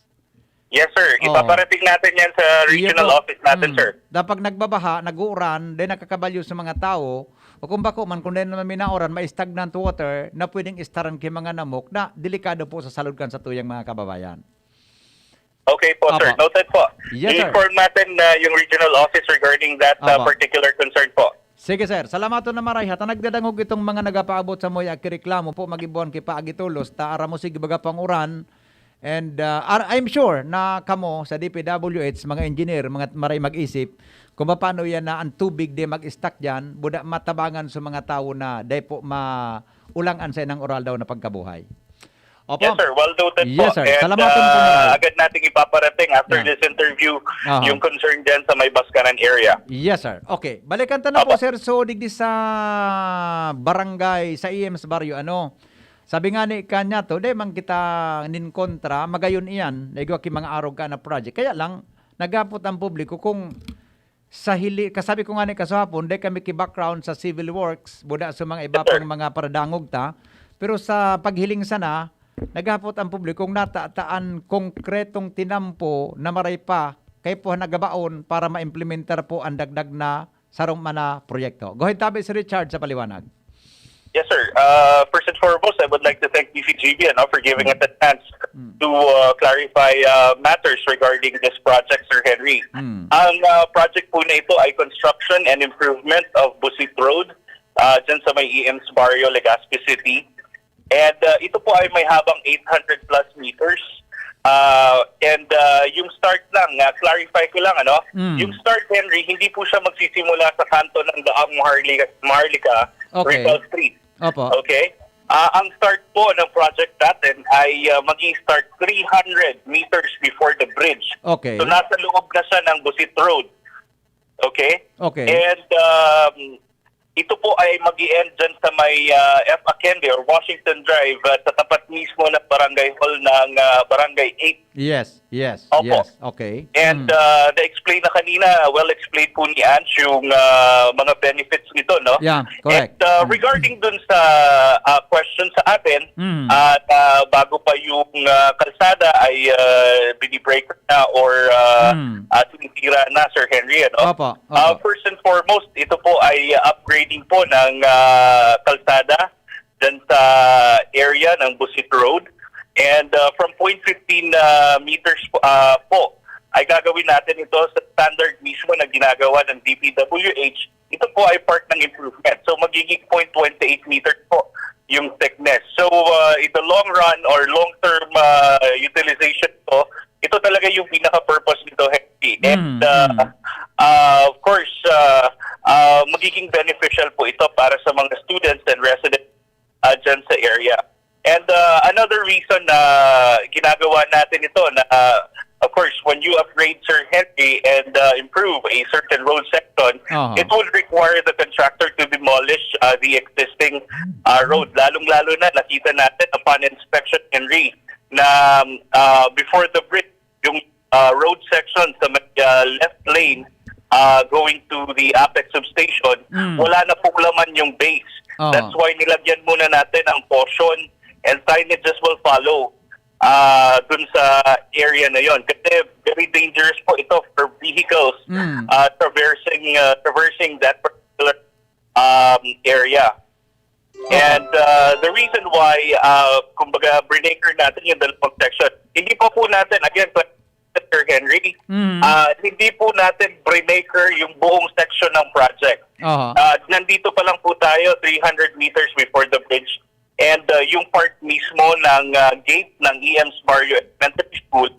Yes, sir. Oo. Ipaparating natin yan sa Iyo regional po. office natin, Mm. sir. Dapat nagbabaha, nag-uuran, dai nakakabalyo sa mga tao, o kung bako man, kung dai naman minauran, may stagnant water na pwedeng istaran ki mga namok na delikado po sa salud kan satuyang mga kababayan. Okay po, sir. Opo. Noted po. Yes, sir. I-inform natin na yung regional office regarding that, uh, Opo. particular concern po. Sige, sir. Salamaton na maray, ha. Ta nagdadangog itong mga nagapaabot sa moya ki reklamo po, magibuan ki paagi tolos, ta aram mo, sige, baga pang uran. And, uh, ar-, I'm sure na kamo sa D P W H, mga engineer, mga maray mag-isip, kung paano yan na ang tubig di mag-stuck dyan, buda matabangan sa mga tao na dai po maulang-an sa inang oral daw na pagkabuhay. Opo. Yes, sir. Well noted po. Yes, sir. And, Salamat po, uh, Maray. agad nating ipaparating after Yeah. this interview Aha. yung concern dyan sa may Baskaran area. Yes, sir. Okay. Balikan ta na Opo. po, sir. So, digdi sa barangay, sa E M's baryo, ano, sabi nga ni kanya to, di man kita nin kontra, magayon iyan, naigwa ki mga arog ka na project. Kaya lang, naghapot ang publiko kung sa hili-, kasabi ko nga ni kasuhapon, dai kami ki-background sa civil works, buda sa mga iba Yes, sir. pang mga paradangog ta. Pero sa paghiling sana, naghapot ang publikong natataan konkretong tinampo na maray pa kaipuhan na gabaon para maimplementar po ang dagdag na sarong mga proyekto. Go ahead, tabi si Richard sa paliwanag. Yes, sir. Uh, first and foremost, I would like to thank D C G B, ano, for giving us a chance Mm. to, uh, clarify, uh, matters regarding this project, Sir Henry. Mm. Ang, uh, project po na ito ay construction and improvement of Busit Road, uh, dyan sa may E M's Barrio, Legazpi City. And, uh, ito po ay may habang eight hundred plus meters. Uh, and, uh, yung start lang, uh, clarify ko lang, ano? Mm. Yung start, Henry, hindi po siya magsisimula sa kanto ng Daang Maharlika, Maharlika, Okay. Rizal Street. Opo. Okay? Ah, ang start po ng project natin ay, ah, mag-i-start three hundred meters before the bridge. Okay. So, nasa loob na siya ng Busit Road. Okay? Okay. And um, ito po ay mag-i-end dyan sa may uh, F. Akende or Washington Drive uh, sa tapat mismo ng barangay hall ng uh, Barangay eight. Yes, yes, Opo. yes. Okay. And Mm. uh, na-explain na kanina, well explained po ni Ange yung uh, mga benefits nito, no? Yeah, correct. And uh, Mm. regarding dun sa uh, question sa atin, Mm. at uh, bago pa yung uh, kalsada ay uh, binibreak na or uh, Mm. uh, tinitira na, Sir Henry, ano? Opo, Uh, opo. first and foremost, ito po ay uh, upgrading po ng uh, kalsada dyan sa area ng Busit Road. And uh, from point fifteen uh, meters po, uh, po, ay gagawin natin ito sa standard mismo na ginagawa ng D P W H. Ito po ay part ng improvement. So magiging point twenty eight meters po yung thickness. So uh, in the long run or long-term uh, utilization po, ito talaga yung pinaka-purpose nito, Henry. And Mm, uh, mm. uh, of course, uh, uh, magiging beneficial po ito para sa mga students and residents uh, dyan sa area. And uh, another reason na ginagawa natin ito na uh, of course, when you upgrade, Sir Henry, and uh, improve a certain road section, Aha. it would require the contractor to demolish uh, the existing uh, road. Lalong-lalo na, nakita natin upon inspection, Henry, na uh, before the bridge, yung uh, road section sa may, uh, left lane uh, going to the Apex substation, Mm. wala na pong laman yung base. Oo. That's why nilagyan muna natin ang caution and signages will follow uh, dun sa area na yon. Kasi very dangerous po ito for vehicles Mm. uh, traversing uh, traversing that particular um, area. And uh, the reason why, uh, kumbaga, brinaker natin yung dalawang section, hindi pa po natin, again, Sir Henry, Mm. uh, hindi po natin brinaker yung buong section ng project. Aha. Uh, nandito pa lang po tayo, three hundred meters before the bridge. And uh, yung part mismo ng uh, gate ng E M's Barrio Elementary School,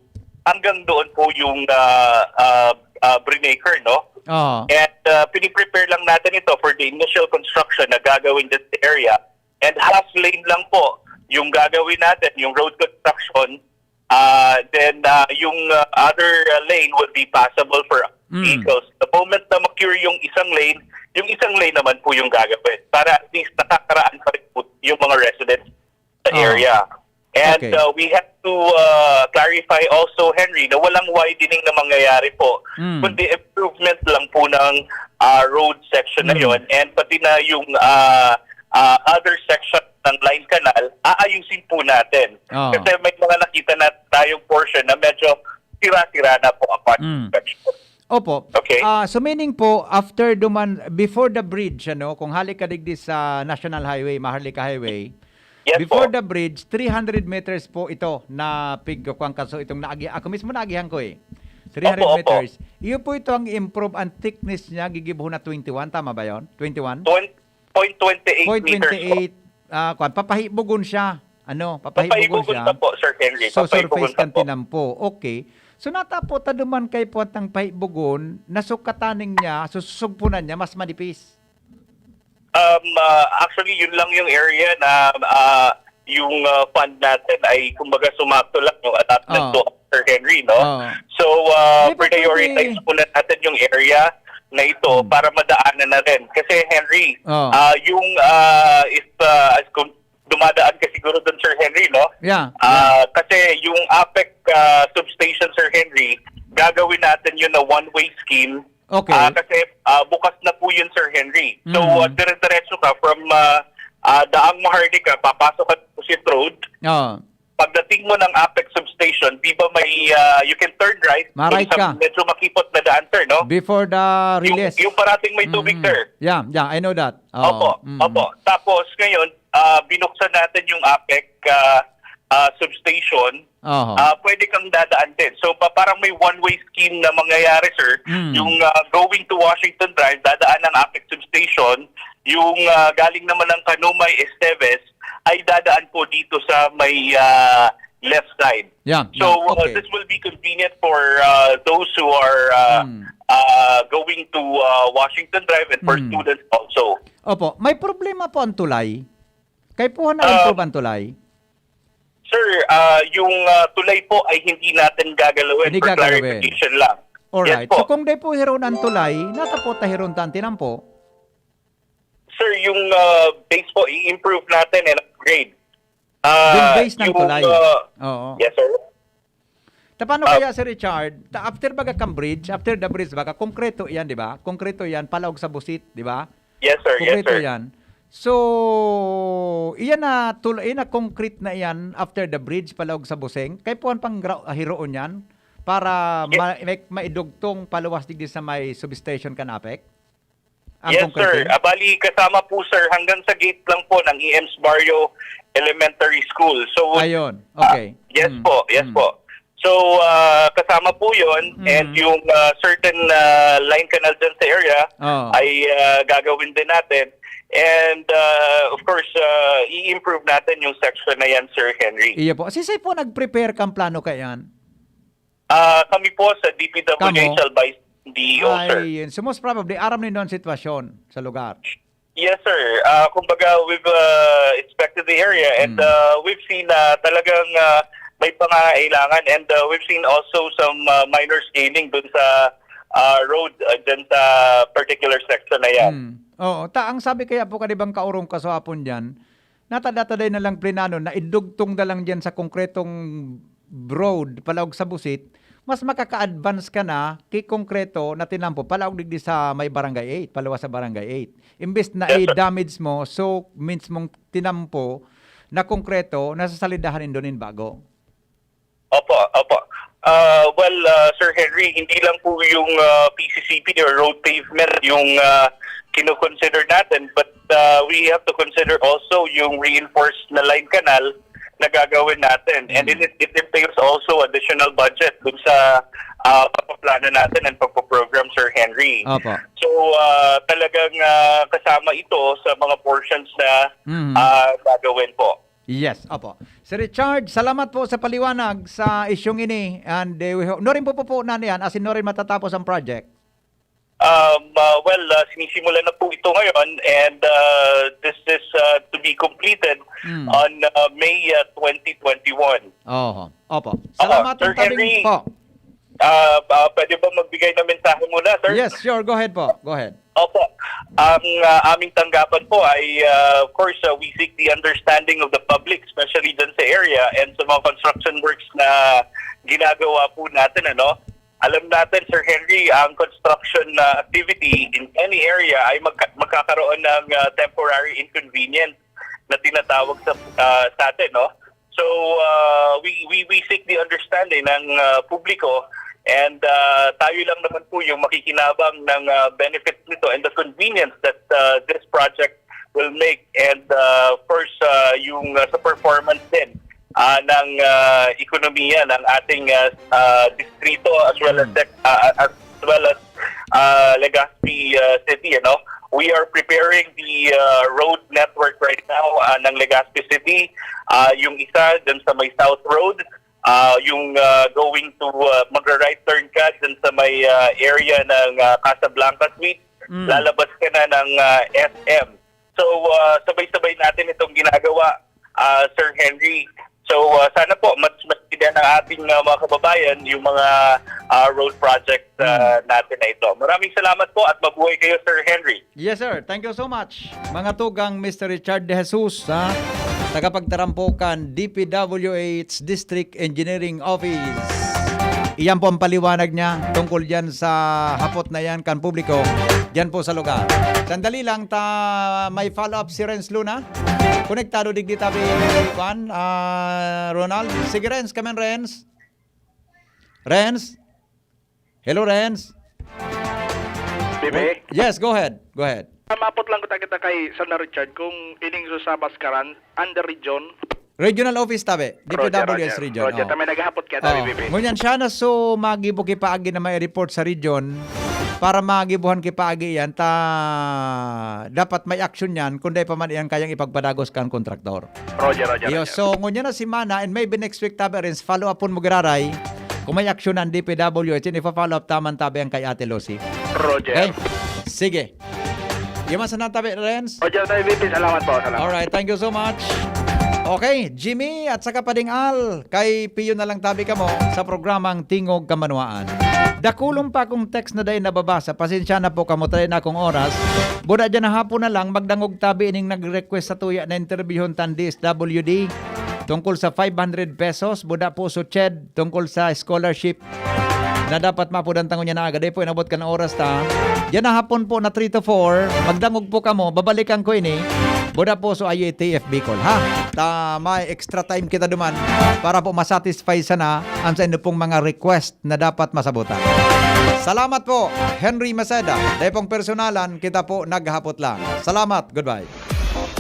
hanggang doon po yung uh, uh, uh, brinaker, no? Oo. And uh, piniprepare lang natin ito for the initial construction na gagawin dyan sa area. And half lane lang po yung gagawin natin, yung road construction. Uh, then uh, yung uh, other uh, lane would be passable for Mm. vehicles. The moment na ma-cure yung isang lane, yung isang lane naman po yung gagawin para at least nakakaraan pa rin po yung mga residents sa Ah. area. And Okay. uh, we have to uh, clarify also, Henry, na walang widening na mangyayari po, Mm. kundi improvement lang po ng uh, road section na Mm. yon and pati na yung uh, uh, other section ng Line Canal, aayusin po natin. Ah. Kasi may mga nakita na tayong portion na medyo sira-sira na po upon Mm. inspection. Opo. Okay. Ah, so meaning po, after duman, before the bridge, ano, kung hali ka digdi sa National Highway, Maharlika Highway, Yes before po. the bridge, three hundred meters po ito na pig-, kuwan ka, so itong naagi-, ako mismo naagihan ko eh. three hundred Opo, opo. Meters. Iyo po ito ang improve ang thickness niya, gigibo na twenty-one, tama ba yon? twenty-one? Twen- point twenty eight Point meters po. twenty-eight, ah, kuwan, papahibugon siya. Ano, papahibugon Papahibugon siya. pa po, Sir Henry. So, Papahibugon surface pa po. kantinan po. Okay. So, natapo ta duman kay puwat ng pahibugon, nasukatan niya, so, susugpunan niya, mas manipis. Um, uh, actually, yun lang yung area na uh, yung uh, fund natin ay kumbaga sumakto lang yung allotment Ah. to Sir Henry, no? Ah. So, uh, Di ba prioritize pwede- muna natin yung area na ito Hmm. para madaanan na rin. Kasi, Henry, Ah. uh, yung uh, if, uh, kung dumadaan ka siguro dun, Sir Henry, no? Yeah. Ah, kasi yung APEC uh, substation, Sir Henry, gagawin natin yun na one-way scheme. Okay. Ah, kasi ah, bukas na po yun, Sir Henry. So, Mm. ah, dire-diretso ka from ah, ah, Daang Maharlika, papasok ka sa Pusit Road. Oh. Pagdating mo ng APEC substation, di ba may, ah, you can turn right. Ma-right Dun sa ka. Medyo makipot na daan, sir, no? Before the Yung, release. yung parating may tubig, Mm. sir. Yeah, yeah, I know that. Oh. Opo, Mm. opo. Tapos ngayon, ah, binuksan natin yung APEC ah, ah, substation. Oho. Ah, pwede kang dadaan din. So pa- parang may one-way scheme na mangyayari, sir. Mm. Yung ah, going to Washington Drive, dadaan ng APEC substation. Yung ah, galing naman ng Kanumay, Esteves, ay dadaan po dito sa may ah, left side. Yeah, So yeah. uh, Okay. this will be convenient for uh, those who are uh, Mm. uh, going to uh, Washington Drive and for Mm. students also. Opo, may problema po ang tulay. Kay puha na Ah, improve ang tulay. Sir, uh, yung uh, tulay po ay hindi natin gagalawin Hindi for gagalawin. clarification lang. Alright. Yes po. So, kung di po hiron ang tulay, natapot na hiron ta ang tinampo. Sir, yung, ah, base po, i-improve natin and upgrade. Ah, yung base ng yung, tulay. Ah, oo. Yes, sir. Ta, paano Ah. kaya, Sir Richard? Ta, after baga kang bridge, after the bridge baga, konkreto yan, di ba? Konkreto yan, palaog sa busit, di ba? Yes, sir. Yes, Konkreto sir. yan. So, iyan na, tul-, iyan na concrete na iyan after the bridge, palaog sa Buseng. Kay puwan pang gra-, hiroon yan para Yes. ma-, ma-, maidugtong paluwas digdi sa may substation kan APEC? Ang Yes, konkreto? sir. Ah, bali, kasama po, sir, hanggang sa gate lang po ng E M's Barrio Elementary School. So, Ayun. ah, Okay. yes Mm. po, yes Mm. po. So, ah, kasama po yon Mm. and yung, ah, certain, ah, line canal dyan sa area Oh. ay, ah, gagawin din natin. And, ah, of course, ah, i-improve natin yung section na yan, Sir Henry. Iyo po. Sisay po nag-prepare kang plano kaiyan? Ah, kami po sa D P W H Kamo? Albay D E O, sir. Ay, yun. So, most probably, aram nindo ang sitwasyon sa lugar. Yes, sir. Ah, kumbaga, we've, ah, inspected the area and, Hmm. ah, we've seen na talagang, ah, may pangangailangan and, ah, we've seen also some, ah, minor scaling dun sa, ah, road, ah, dyan sa particular section na yan. Hmm. Oo. Ta, ang sabi kaya po kanibang kaurong kaswapon dyan, nata-, nataday na lang plinano na idugtong na lang diyan sa konkretong road, palaog sa busit, mas makaka-advance ka na ki konkreto na tinampo, palaog digdi sa may Barangay eight, paluwas sa Barangay eight. Imbes na Yes, sir. i-damage mo, so mismong tinampo na konkreto, nasasalidahan nindo nin bago. Opo, opo. Ah, well, ah, Sir Henry, hindi lang po yung, ah, P C C P or road pavement yung, ah, kino-consider natin, but, ah, we have to consider also yung reinforced na line canal na gagawin natin. And Mm. it, it entails also additional budget dun sa, ah, pagpaplano natin and pagpo-program, Sir Henry. Opo. So, ah, talagang, ah, kasama ito sa mga portions na, Mm. ah, gagawin po. Yes, opo. Sir Richard, salamat po sa paliwanag sa isyung ini. And, eh, we ho-, nurin po po po na niyan, as in, nurin matatapos ang project? Um, ah, well, ah, sinisimulan na po ito ngayon and, ah, this is, ah, to be completed Mm. on, ah, May, ah, twenty twenty-one. Oho. Opo. Opo, Salamat Sir ang tabing Henry. po. Ah, ah, pwede ba magbigay ng mensahe muna, sir? Yes, sure. Go ahead po. Go ahead. Opo. Ang, ah, aming tanggapan po ay, ah, of course, ah, we seek the understanding of the public, especially dyan sa area and sa mga construction works na ginagawa po natin, ano. Alam natin, Sir Henry, ang construction na activity in any area ay magka-, magkakaroon ng, ah, temporary inconvenience na tinatawag sa, ah, sa atin, no? So, ah, we, we, we seek the understanding ng, ah, publiko and, ah, tayo lang naman po yung makikinabang ng, ah, benefits nito and the convenience that, ah, this project will make. And, ah, of course, ah, yung, ah, sa performance din, ah, ng, ah, ekonomiya ng ating, ah, ah, distrito as well as Mm. sec-, ah, as well as, ah, Legazpi, ah, City, ano? We are preparing the, ah, road network right now, ah, ng Legazpi City. Ah, yung isa dun sa may South Road, ah, yung, ah, going to, ah, magra-right turn ka dun sa may, ah, area ng, ah, Casablanca Suite. Mm. Lalabas ka na ng, ah, S M. So, ah, sabay-sabay natin itong ginagawa, ah, Sir Henry. So, ah, sana po mas, mas maintindihan ng ating, ah, mga kababayan yung mga, ah, road project, ah, Hmm. natin na ito. Maraming salamat po at mabuhay kayo, Sir Henry. Yes, sir. Thank you so much. Mga tugang, Mister Richard De Jesus, ha? Tagapagtarampo kan D P W H District Engineering Office. Iyan po ang paliwanag niya tungkol diyan sa hapot na iyan kan publiko diyan po sa lugar. Sandali lang, ta may follow-up si Renz Luna. Konektado digdi tabi, kuan, ah, Ronald. Sige, Renz, come in, Renz. Renz? Hello, Renz? Bibi? Yes, go ahead. Go ahead. Mapot lang ko ta kita kay Sir na Richard kung ining sa Bascaran, under region. Regional office tabi, Roger, D P W S Roger. Region, Roger, oh. Ta may naghahapot kaya tabi, Oh, Bibi. Ngunyan siya na so magibo ki paagi na may report sa region para magibuhan ki paagi yan, ta dapat may action yan, kung dai pa man yan kayang ipagpadagos kan kontraktor. Roger, Roger, Iyo, Roger. So, ngunyan na semana, and maybe next week, tabi, Renz, follow up mo giraray, kung may action ang D P W H, and ipa-follow up taman, tabi, ang kay Ate Lucy. Roger. Okay? Sige. Yaman sana, tabi, Renz? Roger, tayo, V P. Salamat po, salamat. Alright, thank you so much. Okay, Jimmy at saka Pading Al, kay Pio na lang tabi kamo sa programang Tingog Kamanuaan. Dakulon pa akong text na dai nababasa. Pasensya na po kamo, tayo na akong oras. Buda dyan na hapon na lang, magdangog tabi ining nag-request sa tuya na interbyuhon tan D S W D tungkol sa five hundred pesos. Buda po so Ched tungkol sa scholarship na dapat mapudan tangon niya na aga. Dai po inabot kan oras ta. Dyan na hapon po na three to four. Magdangog po kamo. Babalikan ko ini. Buda po so I A T F Bicol, ha? Ta may extra time kita duman para po masatisfy sana ang sa inyo pong mga request na dapat masabutan. Salamat po, Henry Maceda. Dai pong personalan, kita po naghapot lang. Salamat, goodbye.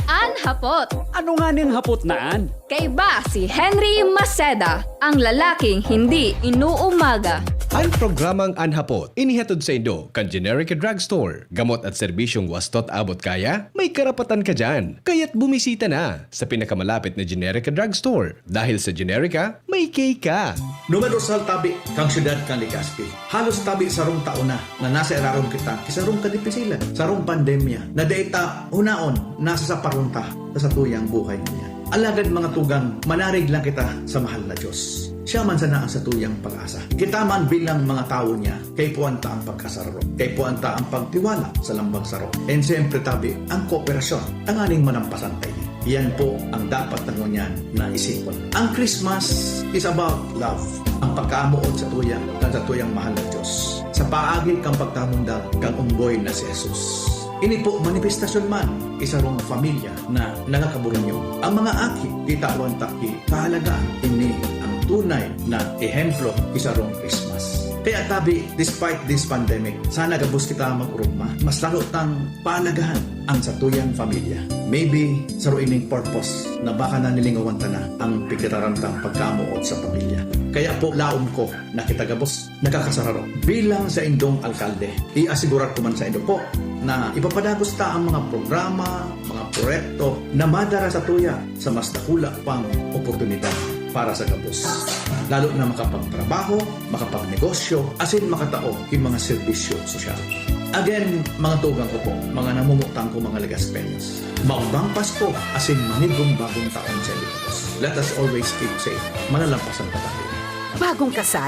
An hapot. Ano nga ning hapot na an? Kaiba si Henry Maceda, ang lalaking hindi inuumaga. Ang programang Anhapot, inihatod sa Indo kan Generica Drugstore. Gamot at serbisyong wastot abot kaya? May karapatan ka dyan. Kaya't bumisita na sa pinakamalapit na Generica Drugstore. Dahil sa Generica, may K ka. Numerosal tabi kan siyudad kan Legazpi. Halos tabi sarong taon na na nasa irarom kita ki sarong kadipisilan, sarong pandemya na dai ta hunaon nasa saparon ta sa satuyang buhay ngunyan. Alagad mga tugang, manarig lang kita sa mahal na Diyos. Siya man sana ang satuyang pag-asa. Kita man bilang mga tawo niya, kaipuhan ta ang pagkasararo. Kaipuhan ta ang pagtiwala sa lambang saro. And siyempre tabi, ang kooperasyon tanganing manampasan ta ini. Iyan po ang dapat na ngunyan na isipon. Ang Christmas is about love. Ang pagkaamoon sa tuya, kan sa tuyang mahal na Diyos. Sa paagi kan pagkamundag kan unggoy na si Jesus. Ini po manifestasyon man ki sarong pamilya na nagkakaburunyog. Ang mga aki, titawan ta ki kahalagaan. Ini ang tunay na ehemplo ki sarong Christmas. Kaya tabi, despite this pandemic, sana gabos kita mag-urugma. Mas lalo tang pahalagahan ang satuyang pamilya. Maybe saro ining purpose na baka nanilingawan ta na ang pigtataram tang pagkamoot sa pamilya. Kaya po laom ko na kita gabos nakakasararo. Bilang sa indong alkalde, iasigurar ko man sa indo po na ipapadagos ta ang mga programa, mga proyekto na madara sa tuya sa mas dakula pang oportunidad para sa gabos. Lalo na makapagtrabaho, makapagnegosyo, asin makatao ki mga serbisyo sosyal. Again, mga tugang ko po, mga namumutang ko, mga Legaspeños, magbang Pasko asin manigong bagong taon sa Ilocos. Let us always keep safe. Malalampasan pa tayo. Bagong kasal?